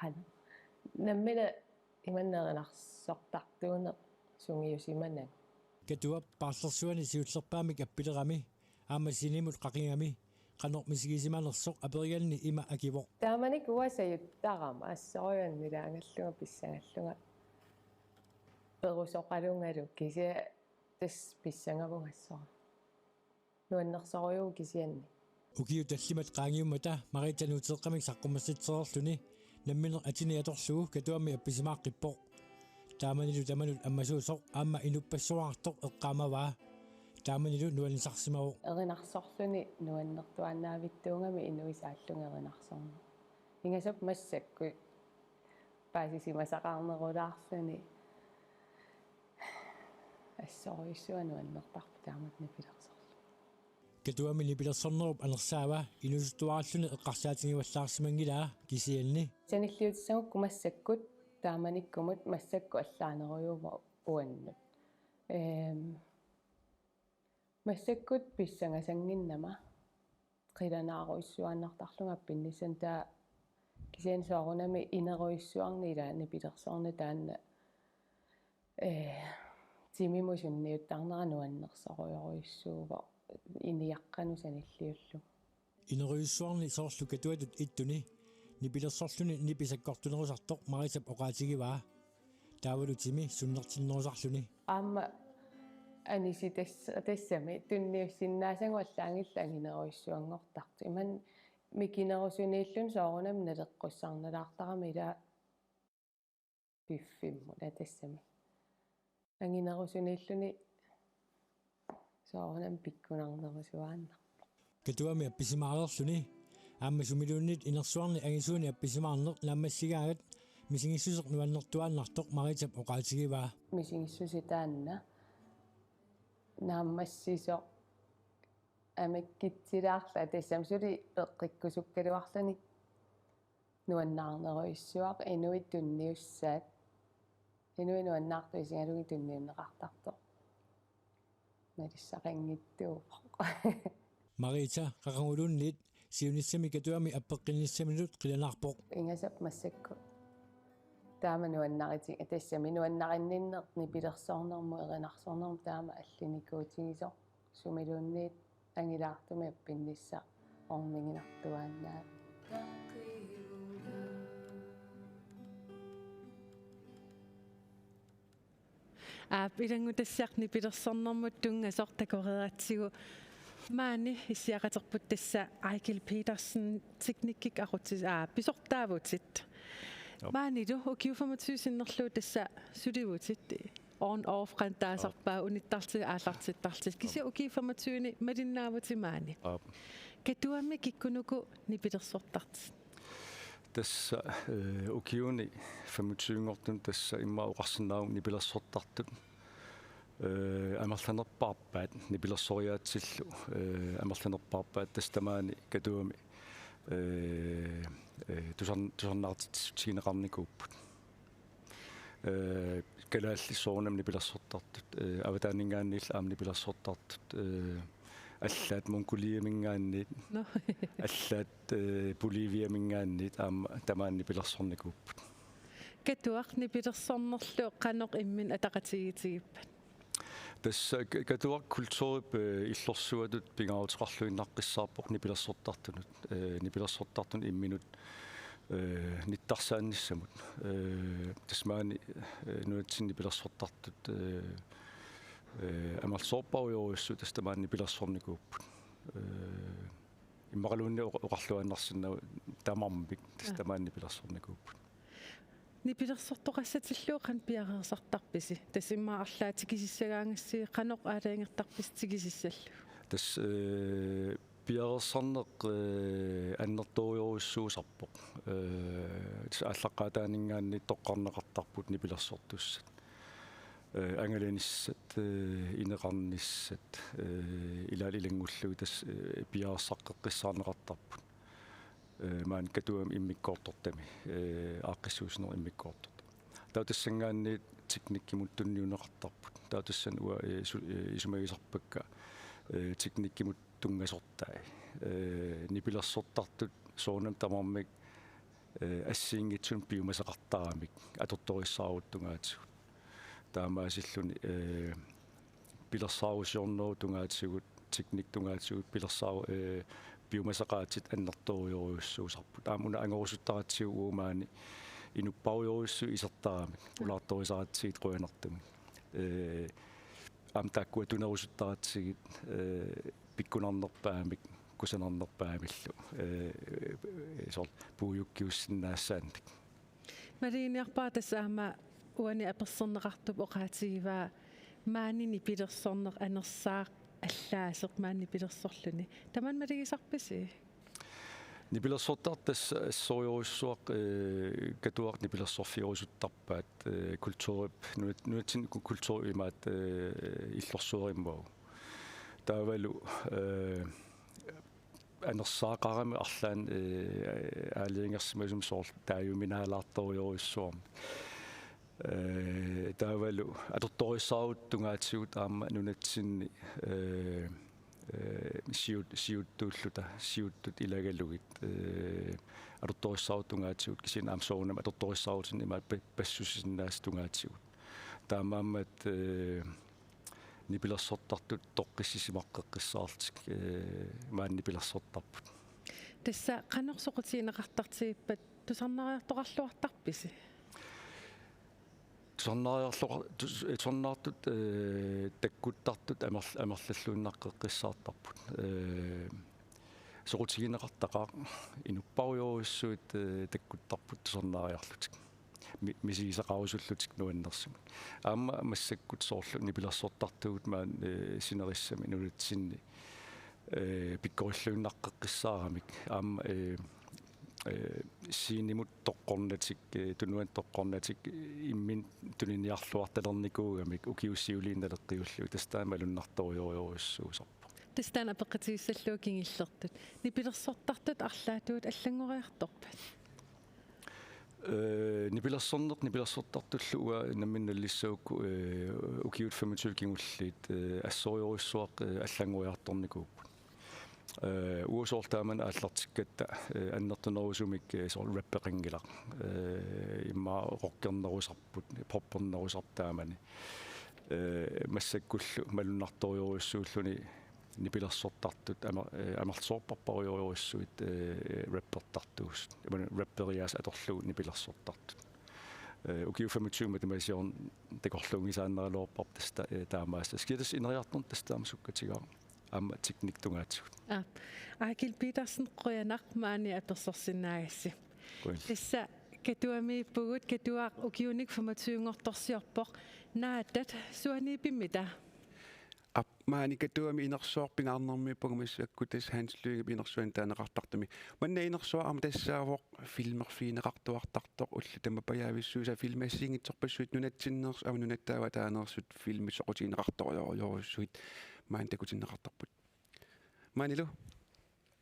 qanoq. Nammineq imanna erinarsortartuuneq sungiusimanagu. Katuap paarlersuani siullerpaamik appilerami aamma scenemut qaqigami qanoq misigisimanersoq aperiganni ima akivoq. Taamanikkut uanga sajuttarama assorujuk annilaangallunga pissangallunga perusoqalungalu kisianni tassa pissangavunga assorujuk. Nuannersorujuk kisianni. Ukiut tallimat qaangiummata Mariita nuuteeqqamik saqqummersitsereerluni nammineq atini atorlugu Katuami appisimaaqqippoq. Taamanilu tamanut ammasuusoq aamma inuppassuaqartoq eqqaamavaa. Taamanilu nuannisarsimavoq. Erinarsorluni nuannertuaannavittuugami inuit saallunga erinarsorneq. Ingasap massakkut paasisimasaqarnerulaarluni. Assorujussuaq nuannertarpoq taamatut nipilersorluni. Katuami nipilersornerup anersaava inuusuttuaralluni eqqarsaatigivallaarsimanngilaa kisianni. Sanilliutissagukku massakkut taamanikkumut massakkut allaanerujuuvoq uannut. Ehm, massakkut pissangasannginnama Qilanaarujussuaannartarlunga appinnissaq, taava kisianni soorunami inerujussuarni ilaa nipilersorneq taanna, ee, timimut sunniuttarnera nuannersorujorujussuuvoq iniaqqanut sanilliullugu. Inerujussuarni soorlu Katuatut ittuni nipilersorluni nipi sakkortunerusartoq Maritap oqaatigivaa. Taavalu timi sunnertinnerusarluni. Aamma anisi tas-, tassami tunniussinnaasagut allaanngillat anginerujussuanngortartut. Imannak mikinerusuniilluni soorunami naleqqussarnalaartarami ilaa piffimmut tassami. Anginerusuniilluni soorunami pikkunarnerusuaannarpoq. Katuami appisimaareerluni aamma sumiluunniit inersuarni angisuuni appisimaarneq naammassigaangat misigissuseq nuannertuaannartoq Maritap oqaatigivaa. Misigissuseq taanna naammassisoq amikkitsilaarluni tassami suli peqqikkusukkaluarluni nuannaarnerujussuaq inuit tunniussaat. Inuit nuannaartut isigalugit tunniunneqartartoq. Nalissaqanngitsuuvoq. Marita qaquguluunniit siunissami Katuami appeqqinnissaminut qilanaarpoq. Ingasap massakkut. Taama nuannariti-, tassami nuannarinninneq nipilersornermut erinarsornermut taama allinikuutigisoq sumiluunniit angilaartumik appinnissaq orniginartuaannaa. Aap, ilanngutassiaq nipilersornermut tunngasoq takoreeratsigu. Maani issiaqaterput tassa Eigil Petersen, teknikkik aqutsis-, aa, pisortaavutit. Joo. Maanilu ukiut femogtyve sinnerlugu tassa sulivutit. On off qanoq taasarpaa, joo, unittartut aallartittartut. Kisianni, joo, ukiut femogtyve-ni malinnaavutit maani. Aap. Katuami kikkunuku nipilersortartit? Tassa, eh, ukiuni femogtyve-nngortuni tassa immaqa oqarsinnaavunga nipilersortartut. Eh, amerlanerpaarpaat, nipilersoriaatsillu, eh, amerlanerpaarpaat tassa tamaani Katuami, eh, eh, tusan-, tusarnaartitsissutigineqarnikuupput. Eh, kalaallit soorunami nipilersortartut, eh, avataaninngaanniillu aamma nipilersortartut, eh, allaat Mongoliaminngaanniit, nå, allaat, eh, Boliviaminngaanniit aamma tamaani nipilersornikuupput. Katuaq nipilersornerlu qanoq imminut ataqatigiitigippat? Tassa Ka-, Katuaq kulturip, eh, illorsuatut pingaaruteqarluinnaqqissaarpoq nipilersortartunut, eh, nipilersortartunut imminut, eh, nittarsaannissamut. Eh, tassa maani, eh, nunatsinni nipilersortartut, eh, eh, amerlasoorpassuarujussuit tassa tamaani nipilersornikuupput. Eh, immaqaluunniit oqa-, oqarluaannarsinnaavoq tamarmik tassa, aa, tamaani nipilersornikuupput. Nipilersortoqassatillu qanoq piareersartarpisi? Tassa immaqa arlaat tikisissagaangassi qanoq aalajangertarpisi tikisissallugu? Tassa, eh, piareersarneq, eh, annertoorujussuusarpoq. Eh, tassa aallaqqaataaninngaanniit toqqarneqartarput nipilersortussat. Eh, angalanissat, eh, ineqarnissat, eh, ilaallu ilanngullugit tassa, eh, piareersaqqeqqissaarneqartarput. Eh, maani Katuami immikkoortortami, eh, aaqqissuussinerup immikkoortortami. Taava tassanngaanniit teknikkimut tunniunneqartarput. Taava tassani uanga, eh, su-, eh, isumagisarpakka, eh, teknikkimut tunngasortai. Eh, nipilersortartut soorunami tamarmik, eh, assigiinngitsunik piumasaqartaramik atortorissaarutit tungaatigut. Taamaasilluni, eh, pilersaarusiornerup tungaatigut, teknikkip tungaatigut pilersaaru-, eh, piumasaqaatit annertoorujorujussuusarput. Aamma una angorusuttaratsigu uagut maani inuppassuarujussuit isertaramik, mm, pulaartorisaratsigit qujanartumik. Eh, aamma taakkua atunerusuttaratsigit, eh, pikkunarnerpaamik, kusanarnerpaamillu, eh, soorlu puigukkiussinnaassaannik. Maluginiarpara tassa aamma uani apersorneqartup oqaatigivaa maani nipilersorneq anersaaq allaaseq maani nipilersorluni. Tamanna malugisarpisi? Nipilersortartut tassa assorujussuaq, eh, Katuaq nipilersorfigerusuttarpaat, eh, kulturip, nunat-, nunatsinni ku-, kulturip imaattoq, eh, illorsuerimmagu. Taavalu, eh, anersaaqarami arlaannik, eh, aalajangersimasumik soorlu taajuminaalaartorujussuarmik. Eh, taavalu atortorissaarutit tungaatigut aamma nunatsinni, eh, Eh, siut-, siuttuulluta, siuttut ilagalugit, eh, atortorissaarutut tungaatigut, kisianni aamma soorunami atortorissaarutinik imaappoq pa-, passussisinnaasutut tungaatigut. Taamaammat, eh, nipilersortartut toqqissisimaqqeqqissaarlutik, eh, maani nipilersortarput. Tassa qanoq soqutigineqartartigippat, tusarnaariartoqarluartarpisi? Tusarnaariarloqa-, tus-, eh, tusarnaartut, eh, takkuttartut amerl-, amerlalluinnaqqeqqissaartarput. Eh, soqutigineqartaqaaq, inuppassuarujussuit, eh, takkuttarput tusarnaariarlutik. Mi-, misigisaqarusullutik nuannersumik. Aamma massakkut soorlu nipilersortartugut maani, eh, sinerissami nunatsinni, eh, pikkorilluinnaqqeqqissaaramik. Aamma, eh, eh, scenemut toqqornatik, eh, tunuani toqqornatik, eh, imminut tuniniarluartalernikuugamik ukiut siuliini naleqqiullugit, tassa taanna malunnartorujorujussuusarpoq. Tassa taanna apeqqutigissallugu kingullertut. Nipilersortartut arlaatigut allanngoriartorpat? Eh, nipilersorneq, nipilersortartullu uanga nammineq nalissagukku, eh, ukiut femogtyve kingulliit, eh, assorujorujussuaq, eh, allanngoriartornikuupput. Eh, uagut soorlu taamani aallartikkatta, eh, annertunerusumik, eh, soorlu rappeqanngilaq. Eh, immaqa rockernerusarput, poppernerusarput taamani. Eh, massakkullu malunnartorujorujussuulluni nipilersortartut amer-, eh, amerlasoorpassuarujorujussuit, eh, rappertartuusut. Imaluunniit rapperiaasat atorlugit nipilersortartut. Eh, ukiut femogtyve matematikkiorn takorluunngisaannaraluarparput tassa ta-, eh, taamaassallugit. Kisianni tassa ineriartorneq tassa taama sukkatigaaq. Aamma teknik tungaatigut. Aap. Aakild Petersen, qujanaq maani apersorsinnaagassi. Qujan. Tassa Katuamiippugut, Katuaq ukiunik femogtyve-nngortorsiorpoq. Naattat, suanniippimita? Aap, maani Katuami inersuaq pingaarnermiippunga massakkut, tassa Hans Lyngep inersuarmi taaneqartartumi. Manna inersuaq aamma tassaavoq filmerfigineqartuartartoq, ullut tamakku pajaavissuisa filmit assigiinngitsorpassuit nunatsinneersut aamma nunatta taava taaneersut filmit soqutigineqartorujorujussuit maani takutinneqartarput. Maanilu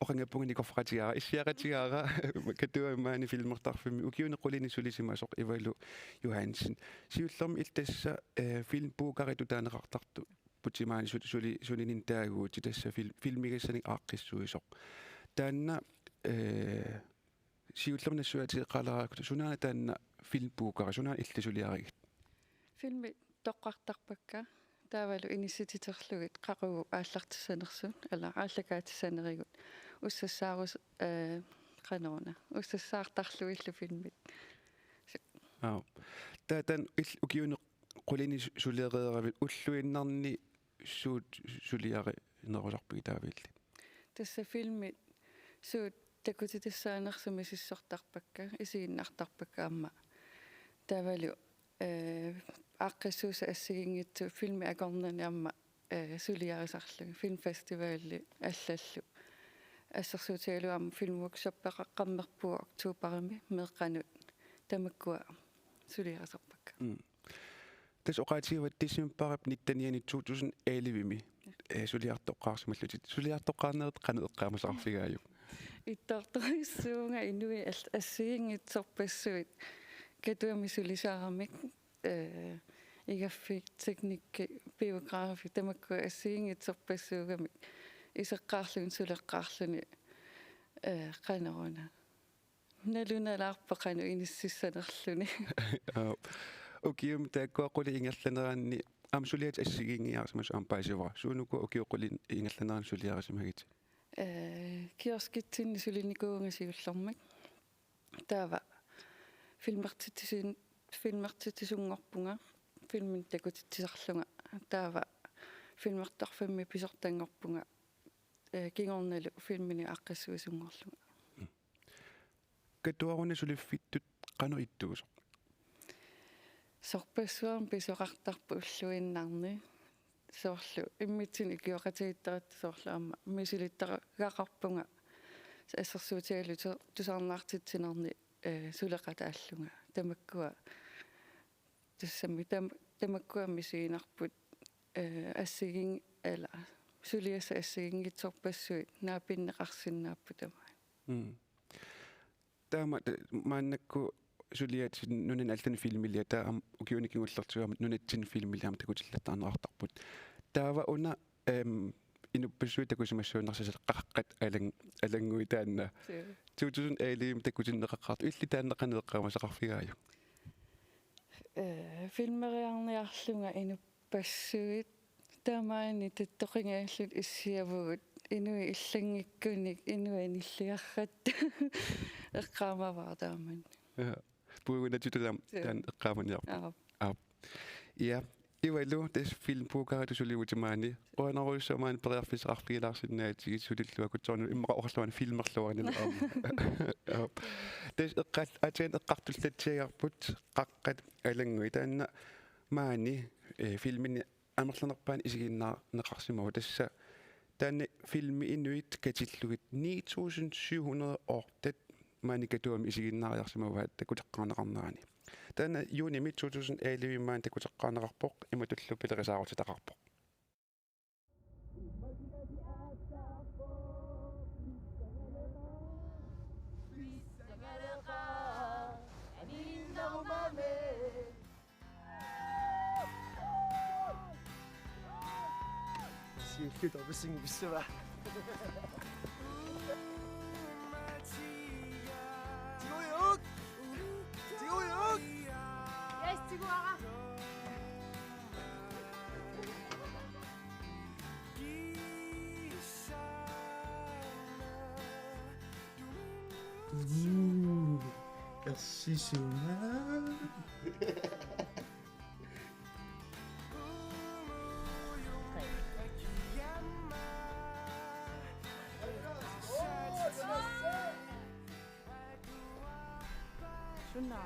oqanngippunga nikorfaqatigaara, issiaqatigaara, Katuami maani filmertarfimmi ukiuni qulini sulisimasoq Ivalu Johansen. Siullermik illit tassa, eh, filmbookeritut taaneqartartutit maani su-, suli-, sulininni taaguutit, tassa fil-, filmigassanik aaqqissuisoq. Taanna, eh, siullermik nassuiaateqalaarakkit, sunaana taanna filmbookeri, sunaana illit suliarigit? Filmit toqqartarpakka, taavalu inissititerlugit qaqugu aallartissanersut, eller aallakaatissanerigut, ussassaarus-, eh, qanoruna, ussassaartarlugillu filmit. Aap. Taava taanna il-, ukiuni qulini su-, sulereeravit, ulluinnarni suut suliarinerusarpigit taava illit? Tassa filmit suut takutitassaanersut misissortarpakka, isiginnartarpakka aamma. Taavalu, eh, aaqqissuussat assigiinngitsut filmit akornanni aamma, eh, suliarisarlugit, filmfestivalit allallu. Assersuutigalugu aamma filmworkshoppeqaqqammerpugut oktoberimi meeqqanut, tamakkua suliarisarpakka. Mm. Tassa oqaatigivatit decembarip nittenianni to tusind ellevemi, eh, suliartoqqaarsimallutit. Suliartoqqaarnerit qanoq eqqaamasaqarfigaajuk? Ittoortorujussuuvunga inuit al-, assigiinngitsorpassuit Katuami sulisaramik, eh, igaffik, teknikki, biografi, tamakku assigiinngitsorpassuugamik iseqqaarluni suleqqaarluni, eh, qanoruna. Nalunalaarpoq qanoq inississanerluni. Aap. Ukiumi taakkua qulit ingerlaneranni aamma suliatit assigiinngiarsimasut aamma paasivara. Suunukua ukiut qulit ingerlaneranni suliarisimagitit? Eh, kioskitsinni sulinikuuvunga siullermik. Taava filmertitsisin-, filmertitsisunngorpunga, filmini takutitsisarlunga. Taava filmertarfimmi pisortanngorpunga, eh, kingornalu filmini aaqqissuisunngorlunga. Katuaruna suliffittut qanoq ittuusoq? Sorpassuarnik pisoqartarpoq ulluinnarni. Soorlu immitsinnut ikioqatigiittaratta soorlu aamma misilittagaqarpunga assersuutigalugu tu-, tusarnaartitsinerni, eh, suleqataallunga. Tamakkua tassami tam-, tamakkua misiginarput, eh, assigiin-, eller, suliassat assigiinngitsorpassuit naapinneqarsinnaapput tamaat. Mm. Taama, ta-, maannakkut suliatit nunani allani filmiliat, taava aamma ukiuni kingullertigut aamma nunatsinni filmiliat aamma takutillattaarneqartarput. Taava una, em, inuppassuit takusimassuinnarsasi Qaqqat alang-, alanngui taanna. Suu. To tusind elleve takutinneqaqqaartoq, illit taanna qanoq eqqaamasaqarfigaajuk? Ee, filmeriarniarlunga inuppassuit taamani tuttoqingaallutik issiavugut, inuit illanngikkunik inuit nilliarrattut eqqaamavara taamani. Ja. Puigunatitut taam-, Suu. Taanna eqqaamaniarput. Aap. Aap. Ja. Ivalu, tassa filmbokaritut suliutit maani. Qujanarujussuaq maani periarfissaqarfigilaarsinnaagatsigit sulilluakutsoornut, immaqa oqarluni filmerluarnilu aamma. Aap. Tassa eqqaat-, aatsaat eqqartullatsiagarput Qaqqat alanngui, taanna maani, eh, filmini amerlanerpaani isiginnaarneqarsimavoq, tassa taanna filmi inuit katillugit ni tusind syv hundrede og otte maani Katuami isiginnaariarsimavaat takuteqqaarneqarnerani. Taanna juunimi to tusind elleve maani takuteqqaarneqarpoq, imatullu pilerisaarutitaqarpoq. Siulliup tapasinngissavaa. Tigujuk! Tigujuk! Yes, tiguara. Uu, ersisuna. Suna.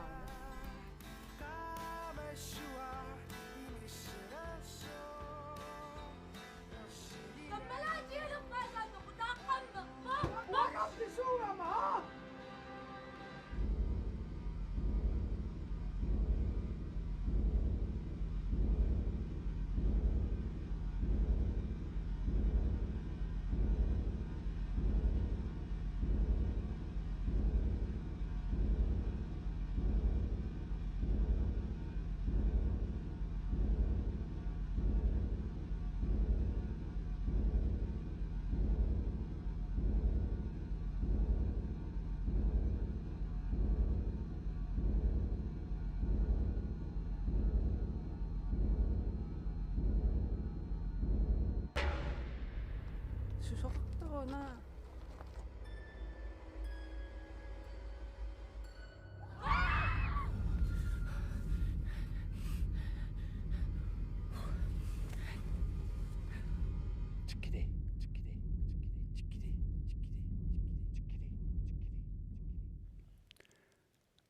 Susoqartaruna.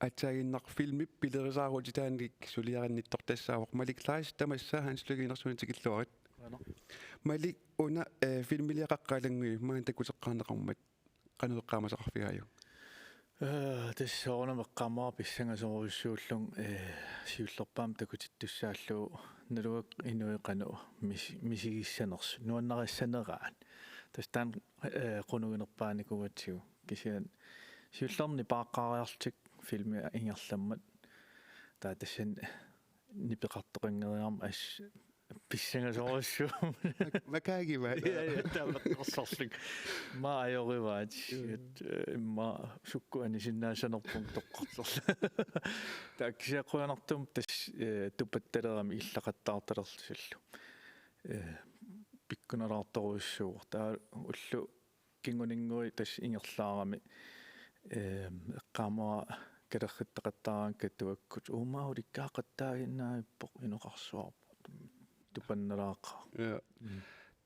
Aatsaaginnaq filmip pilerisaarutitaannik suliarinnittoq tassaavoq Malik Kleist, tamassa Hans Lykke Inersuni tikilluarit. Qujanaq. Malik, una, eh, filmiliaqaqqalanngui maani takuteqqaarneqarmat qanoq eqqaamasaqarfigaajuk? Ee, tassa soorunami eqqaamavara pissangasorujussuullunga, ee, siullerpaamik takutittussaallugu, naluara inuit qanoq mis-, misigissanersut, nuannarissaneraat. Tassa taanna, ee, qunuginerpaanikuugatsigu. Kisianni siullermik nipaaqqaariarlutik filmi ingerlammat. Taava tassani nipeqartoqanngeriarmat assut pissangasorujussuuvoq. Mak-, makaagivaat. Ja, ja, taava eqqarsarlunga. Immaqa ajorivaat. Mm. Et, eh, immaqa sukkut anisinnaassanerpunga toqqarserlunga. Taava kisianni qujanartumik tassa, eh, tupattalerami illaqattaartalerlutillu. Eh, pikkunalaartorujussuuvoq. Taava ullut kinguninnguit tassa ingerlaarami, ehm, eqqaamavara kalerrittaqattaaraangat katuakkut: Uumaa ulikkaaqqattaaginnavippoq, inoqarsuarpoq. Tupannalaaqaaq. Ja. Mm.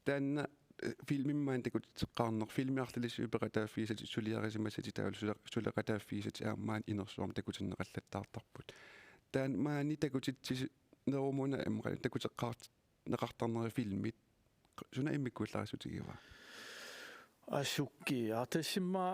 Taanna, eh, filmimmi maani takutitseqqaarneq, filmi arlalissuit peqataaffigisatit suliarisimasatit taavalu sule-, suleqataaffigisatit aamma maani inersuarmi takutinneqallattaartarput. Taanna maani takutitsi-, nerumuna immaqa takuteqqaart-, neqartarneri filmit suna immikkuullarissutigivaa? Asukki, aa, tassami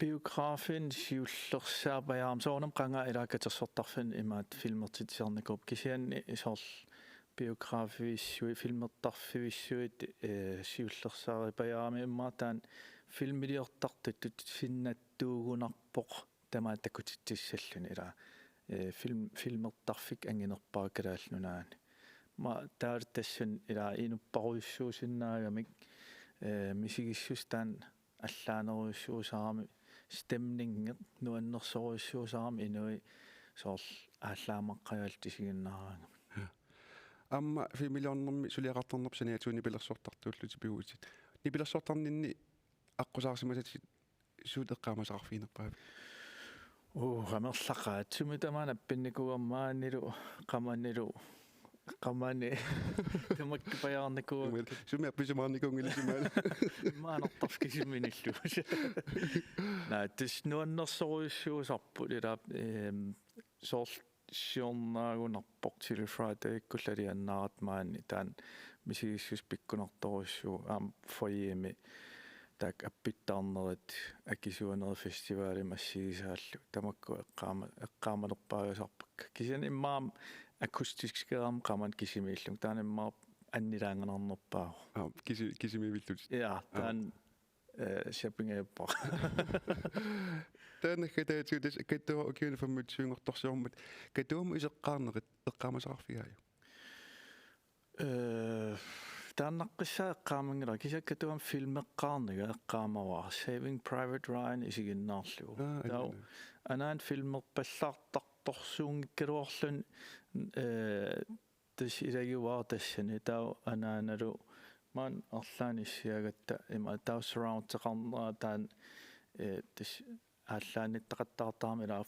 biografin siullersaappajaarami, soorunami qanga ilaa katersortarfinni imaattoq filmertitsisarnikuupput, kisianni soorlu biografivissuit, filmertarfivissuit, eh, siullersaaripajaarami, immaqa taanna filmiliortartut tutsinnaattuugunarpoq tamaat takutitsissalluni ilaa, eh, film-, filmertarfik anginerpaaq Kalaallit Nunaanni. Aamma taava tassani ilaa inupparujussuusinnaagamik, eh, misigissuseq taanna allaanerujussuusarami, stemningi nuannersorujussuusarami inuit soorlu aallaammaqqajaallutik isiginnaaraangamik. Aamma filmiliornermi suliaqartarnerput saniatigut nipilersortartuullutit pivutit. Nipilersortarninni aqqusaarsimasatit suut eqqaamasaqarfiginerpaavigit? Uu, amerlaqaatsumik tamaana appinnikuugama maanilu, qamanilu, qamani, tamakku pajaarnikuuakka. Sumi appisimaarnikuunngilisimaat. Maanartarfik kisiminillu. Naa, tassa nuannersorujussuusarput ilaa, ehm, soorlu siornaagunarpoq Chilly Fridaykkullu alianaartut maani taanna misigissuseq pikkunartorujussuuvoq aamma foyermi taakku appittarnerit akisuunerit festivalimi assigisaallu tamakku eqqaama-, eqqaamanerpaagasarpakka. Kisianni immaqa akustiskeerama qamani kisimiillunga. Taanna immaqa annilaanganarnerpaavoq. Aa, kisi-, kisimiivillutit. Ja, aa, taanna, eh, shoppingajuppara. Taanna kataatigut tassa Katuaq ukiuni femogtyve-nngortorsiormat Katuamut iseqqaarnerit eqqaamasaqarfigaajuk? Eh, taannaqqissaaq eqqaamanngilara, kisianni Katuami filmeqqaarniga eqqaamavara, Saving Private Ryan isiginnaarlugu. Aa, taava anaana. Anaana filmerpallaartartorsuunngikkaluarluni, eh, tassa ilagivaat tassani, taava anaanalu maani arlaanni issiagatta ima taava surroundeqarnera taanna, eh, tassa aallaanniittaqattaartarami ilaa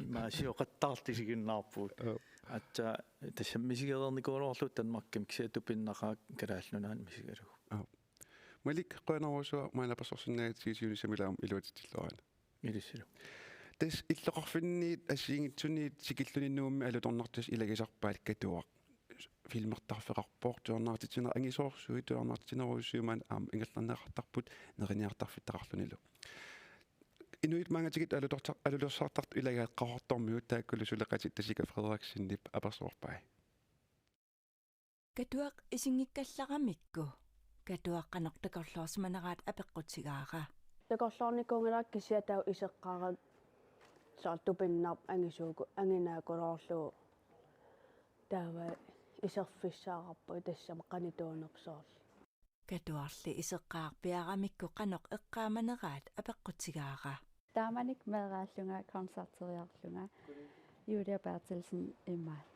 imaasioqattaartut isiginnaarpugut. Joo. Aatsaat tassa misigereernikuugaluarlugu Danmarkimi kisianni tupinnaqaaq Kalaallit Nunaanni misigalugu. Joo. Malik, qujanarsuaq maanna apersorsinnaagatsigit siunissami ilaa iluatsilluarina. Ilissilu. Tassa illoqarfinniit assigiinngitsuniit tikilluni Nuummi alutornartut ilagisarpaat Katuaq. Filmertarfeqarpoq, tujornaartitsineq angisoorsuit, tujornaartitsinerujussuit maani aamma ingerlanneqartarput neriniartarfittaqarlunilu. Inuit maanga tikitut alutortar-, alutorsartartut ilagaat Qaqortormiut, taakkulu suleqatit Tessica Frederiksenip apersuarpai. Katuaq isinngikkallaramikku Katuaq qanoq takorloorsimaneraat apeqqutigaara. Takorloornikuunngilakka kisianni taava iseqqaarakku soorlu tupinnarpoq angisuuku-, anginaakuluarlugu taava iserfissaqarpugut tassami qanituunersoorlu. Katuarli iseqqaarpiaramikku qanoq eqqaamaneraat apeqqutigaara. Taamanikkut meeraallunga koncerteriarlunga Julia Berthelsen imaat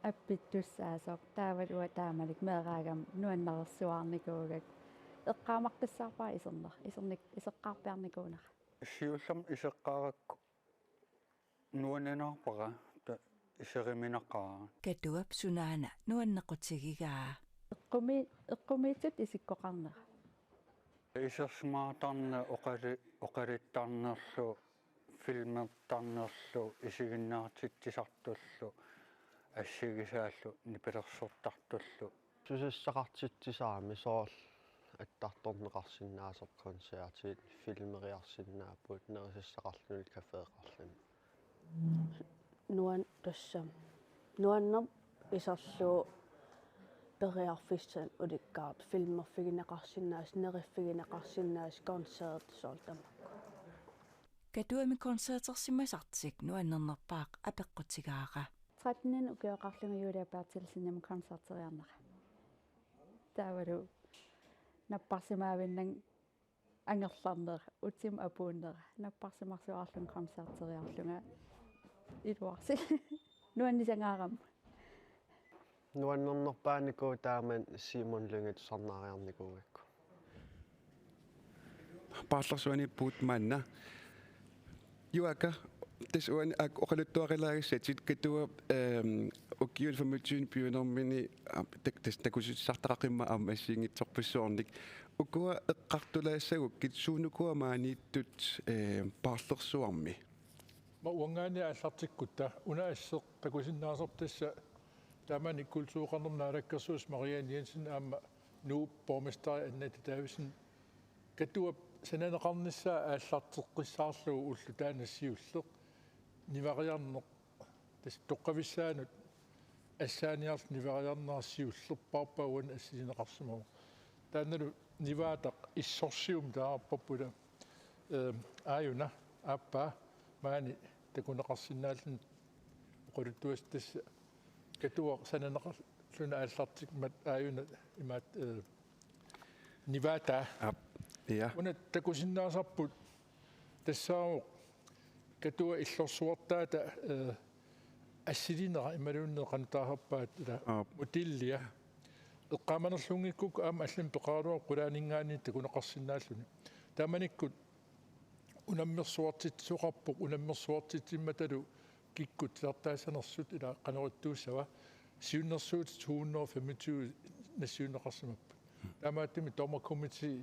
appittussaasoq, taavalu uanga taamanikkut meeraagama nuannersuarnikuugakku eqqaamaqqissaarpara iserner-, isernik-, iseqqaarpiarnikuunera. Siullermik iseqqaarakku nuanninaarpara ta-, iseriminaqaaq. Katuap sunaana nuannequtigigaa. Eqqumi-, eqqumiitsutut isikkoqarnera. Isersimaartarneq oqali-, oqaluttarnerlu, filmertarnerlu, isiginnaartitsisartullu assigisaallu nipilersortartullu. Susassaqartitsisarami soorlu attartorneqarsinnaasoq koncertit, filmeriarsinnaapput, nerisassaqarluni, caféqarluni. Nuan-, tassami. Nuannerpoq iserlugu periarfissanik ulikkaartoq, filmerfigineqarsinnaasut, neriffigineqarsinnaasut, koncertit soorlu tamakku. Katuami koncertersimasartik nuannernerpaaq apeqqutigaara. Tretteninik ukioqarlunga Julia Berthelsenimut koncerteriarnera. Taavalu napparsimaavinnanga angerlarnera, utima apuunnera, napparsimarsuarlunga koncerteriarlunga iluarsi. Nuannisangaarama. Nuannernerpaanikuuvoq taamani Simon Lynge tusarnaariarnikuugakku. Paarlersuaniippugut maanna. Juaaka, tassa uani aak oqaluttuarilaagassatit Katuap, ehm, ukiuni femogtyve piunermini, aam, tak-, tassa takussutisartaqaqimmat aamma assigiinngitsorpassuarnik. Ukua eqqartulaassagukkit suunukua maaniittut, ehm, paarlersuarmi? Aamma uanngaanniit aallartikkutta, una asseq takusinnaavarput tassa taamani kultureqarnermut naalakkersuisoq Marianne Jensen aamma Nuup borgmesteri Annette Davidsen Katuap sananeqarnissaa aallarteqqissaarlugu ulloq taanna siulleq nivariarneq, tassa toqqavissaanut assaaniarlugu nivariarnera siullerpaarpaa uani assigineqarsimavoq. Taannalu nivaataq issorsiummik taararparput ila, ehm, aajuna aappaa maani takuneqarsinnaalluni oqaluttuassat tassa Katuaq sananeqarluni aallartikkummat aajuna imaat, eh, Nivata. Aap. Ja. Una takusinnaasarput tassaavoq Katuap illorsuartaata, eh, assilinera imaluunniit qanoq taasarpaat ila Aap. modellia. Eqqaamanerlunngikkukku aamma allamik peqaraluarpoq qulaaninngaanniit takuneqarsinnaalluni. Taamanikkut unammersuartitsisoqarpoq, unammersuartitsimmatalu kikkut titartaassanersut ila qanoq ittuussava, siunnersuutit to hundrede og femogtyve nassiunneqarsimapput. Taamaattumik dommerkomite, eh,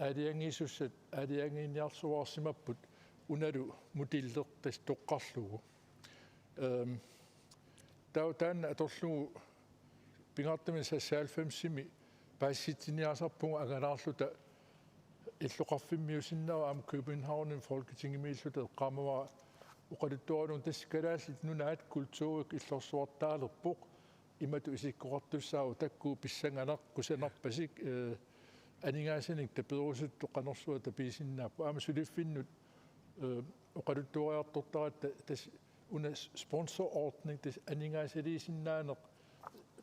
aalajangiisussat aalajangiiniarsuarsimapput unalu modelli tassa toqqarlugu. Ehm, taava taanna atorlugu pingaartumik seksoghalvfemsimi paasitsiniaasarpugut angalaarluta illoqarfimmiuussinnaavugut aamma Københavnimi Folketingimiilluta eqqaamavara oqaluttuaralugu tassa Kalaallit Nunaat kulturikkut illorsuartaalerpoq imatut isikkoqartussaavoq taakku pissanganaq kusanarpasik, eh, aningaasanik taperusuttoq qanorsuaq tapiisinnaapput. Aamma suliffinnut, eh, oqaluttuariartortaratta tassa una sponsorordning tassa aningaasaliisinnaaneq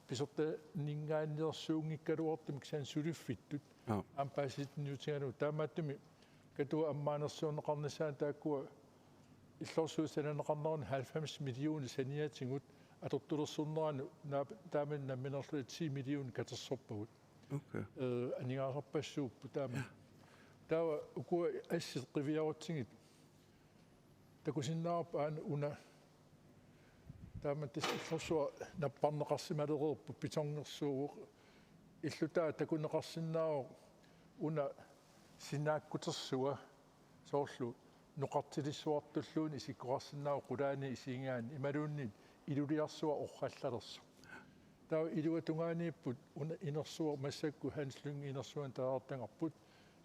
pisortaninngaanneersuunngikkaluartumik kisianni suliffittut. Aap. Aamma paasitsiniutigalugu taamaattumik Katuap ammaanersiorneqarnissaanut taakkua illorsuit sananeqarneranni halvfems millioner saniatigut atortulersorneranut naap-, taamani nammineerluta ti millioner katersorpagut. Okay. Eh, aningaasarpassuupput taama. Taava ukua assit qiviarutsigit takusinnaavarput aana una. Taama tassa illorsuaq napparneqarsimalereerpoq, betongersuuvoq. Illutaa takuneqarsinnaavoq una sinaakkutersua soorlu noqartilissuartulluunniit isikkoqarsinnaavoq qulaani isigigaanni imaluunniit iluliarsuaq orrallalersoq. Taava iluatungaaniipput una inersuaq massakkut Hans Lynge inersuanut taareertagarput,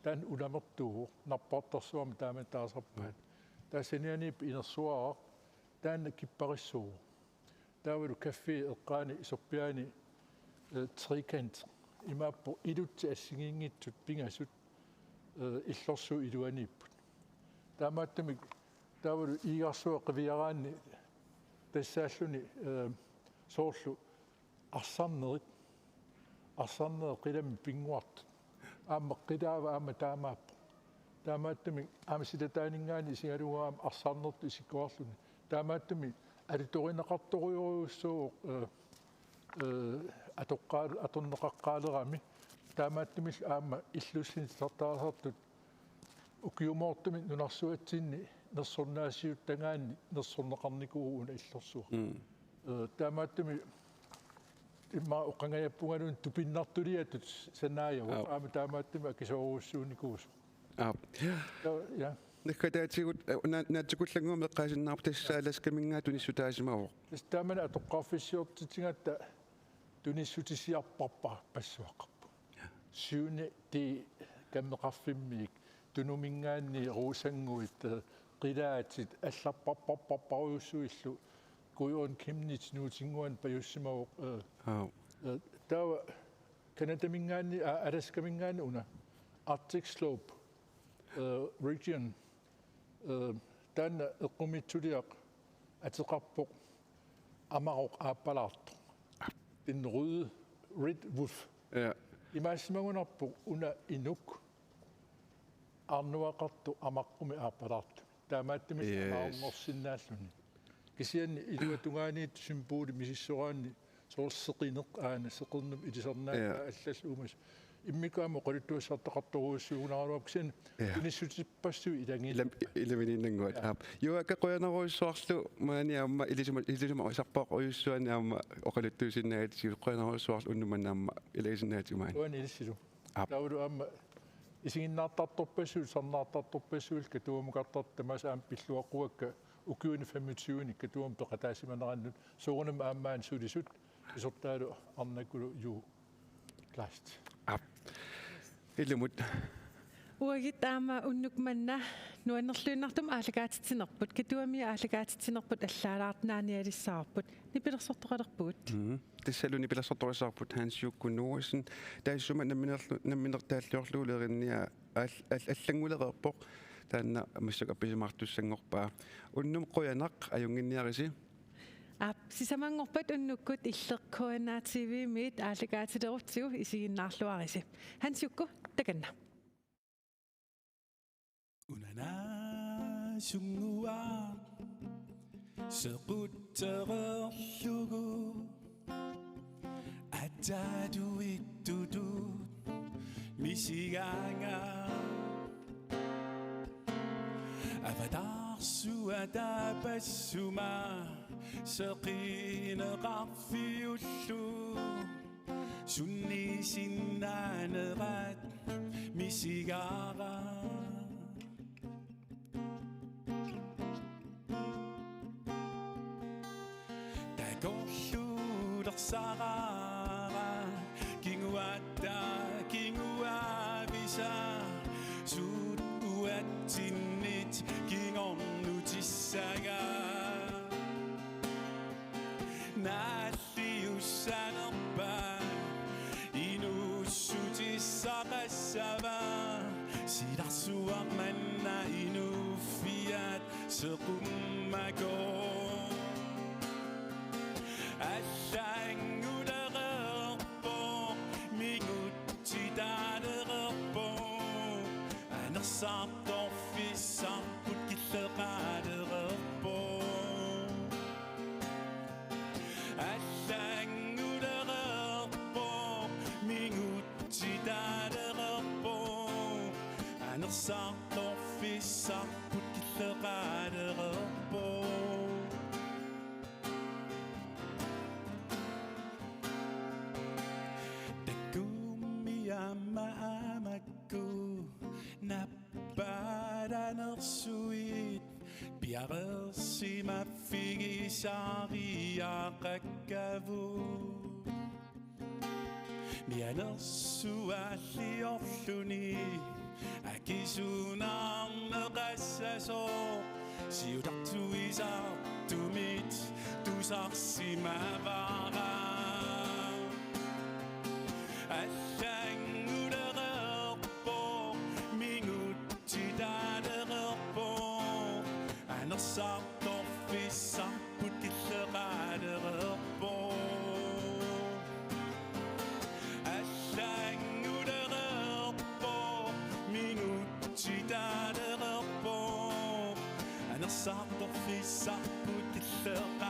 taanna unamertuuvoq, nappartarsuarmik taama taasarpaat. Taava sanianiipput inersuaraq, taanna kipparissuuvoq. Taavalu café eqqaani sorpiaani, eh, trekant, imaappoq ilutsit assigiinngitsut pingasut, eh, illorsuup iluaniipput. Taamaattumik taavalu iigarsuaq qiviaraanni tassaalluni, eh, soorlu arsarnerit, arsarnerit qilammi pinnguartut. Aamma qilaava aamma taamaappoq. Taamaattumik aamma silataaninngaanniit isigalugu aamma arsarnertut isikkoqarluni. Taamaattumik alutorineqartorujorujussuuvoq, eh, eh, atoqqaal-, atorneqaqqaalerami. Taamaattumillu aamma illussineq titartaasaartut ukiumoortumik nunarsuatsinni nersornaasiuttagaanni nersorneqarnikuuvoq una illorsuaq. Mm. Eh, taamaattumik immaqa oqangajappungaluunniit tupinnartuliatut sanaajavoq. Aap. Aamma taamaattumik akisoorujussuunikuusoq. Aap. Ja, ja. Naggataatigut, eh, una-, naatsukullannguamik eqqaasinnaavarput tassa Alaskaminngaanniit tunissutaasimasoq. Tassa taamani atoqqarfissiortitsigatta tunissutisiarparpassuaqarpoq. Syvende D kammeqarfimmiit Tunuminngaanniit Rosannguit, eh, qilaatit allarparparparparujussuillu Gudrun Chemnitz Nuutinguani pajussimavoq, eh, Aap. eh, taava Canadaminngaanniit, aa, Alaskaminngaanniit una Arctic Slope, eh, Region, eh, taanna eqqumiitsuliaq ateqarpoq Amaroq aappalaartoq. Den røde Red Wolf. Ja. Imaassimanngilarput una inuk arnuaqartoq amaqqumik aappalaartoq. Taamaattumik Yes. Amaronngorsinnaalluni. Kisianni iluatungaaniit symboli misissoraanni soorlu seqineq aana seqernup ilisarnaata Ja. Allallu uumasut. Immikkut aamma oqaluttuassartaqartorujussuugunaraluarpoq kisianni Ja. tunissutipassuit ilagiit. Ilam-, ilaminiinnannguat. Ja. Aap. Juakka, qujanarujussuarlu maani aamma ilisima-, ilisimasarpassuarnik aamma oqaluttuusinnaagatsigit, qujanarujussuarlu unnuk manna aamma ilagisinnaagakkit maani. Qujan ilissilu. Aap. Taavalu aamma isiginnaartartorpassuit, tusarnaartartorpassuit, Katuamukartartut tamaasa aamma pilluaqquakka ukiuni femogtyve-ni Katuami peqataasimanerannut, soorunami aamma maani sulisut, pisortaalu Arnakulu Ju Kleist. Aap. Ilumut. Uagut aamma unnuk manna nuannerluinnartumik aallakaatitsinerput, Katuami aallakaatitsinerput allaalaartoq naanialissavarput, nipilersortoqalerpugut. Mhm. Tassalu nipilersortoqassavarput Hans Juukku Noasen, taassuma namminerlu-, nammineq taalliorlugu erinniaa all-, all-, allanngulereerpoq, taanna massakkut appisimaartussanngorpaa. Unnuk qujanaq, ajunnginniarisi. Aap, sisamanngorpat unnukkut Illeq K N R T V-miit aallakaatilerutsigu isiginnaarluarisi. Hans Jukku, takanna. Unanaasunguaq sequtsereerlugu ataatuittutut misigaanga. Avataarsuaq taapassuma seqineqarfiullu sunniisinnaanerat misigaara. Takorluulersaraara kinguaatta kinguaavisa suut uatsinnit kingornutissagaa. Naalliussanerpaat inuussutissaqassava, silarsuaq manna inuuffiat seqummagooq. Allanngulereerpoq, mingutsitaalereerpoq, anersaartorfissarput killeqaalereerpoq. Allanngulereerpoq, mingutsitaalereerpoq, anersaartorfissarput killeqaalereerpoq. Takkummi aamma aamakku nappaalanersuit piareersimaffigisaariaqakkavut. Mianersuaalliorluni akisunaarneqassasoq siutartuisartumit tusarsimavara. Allanngulereerpoq, mingutsitaalereerpoq, anersaartorfissarput killeqaalereerpoq. Allanngulereerpoq, mingutsitaalereerpoq, anersaartorfissarput killeqaalereerpoq.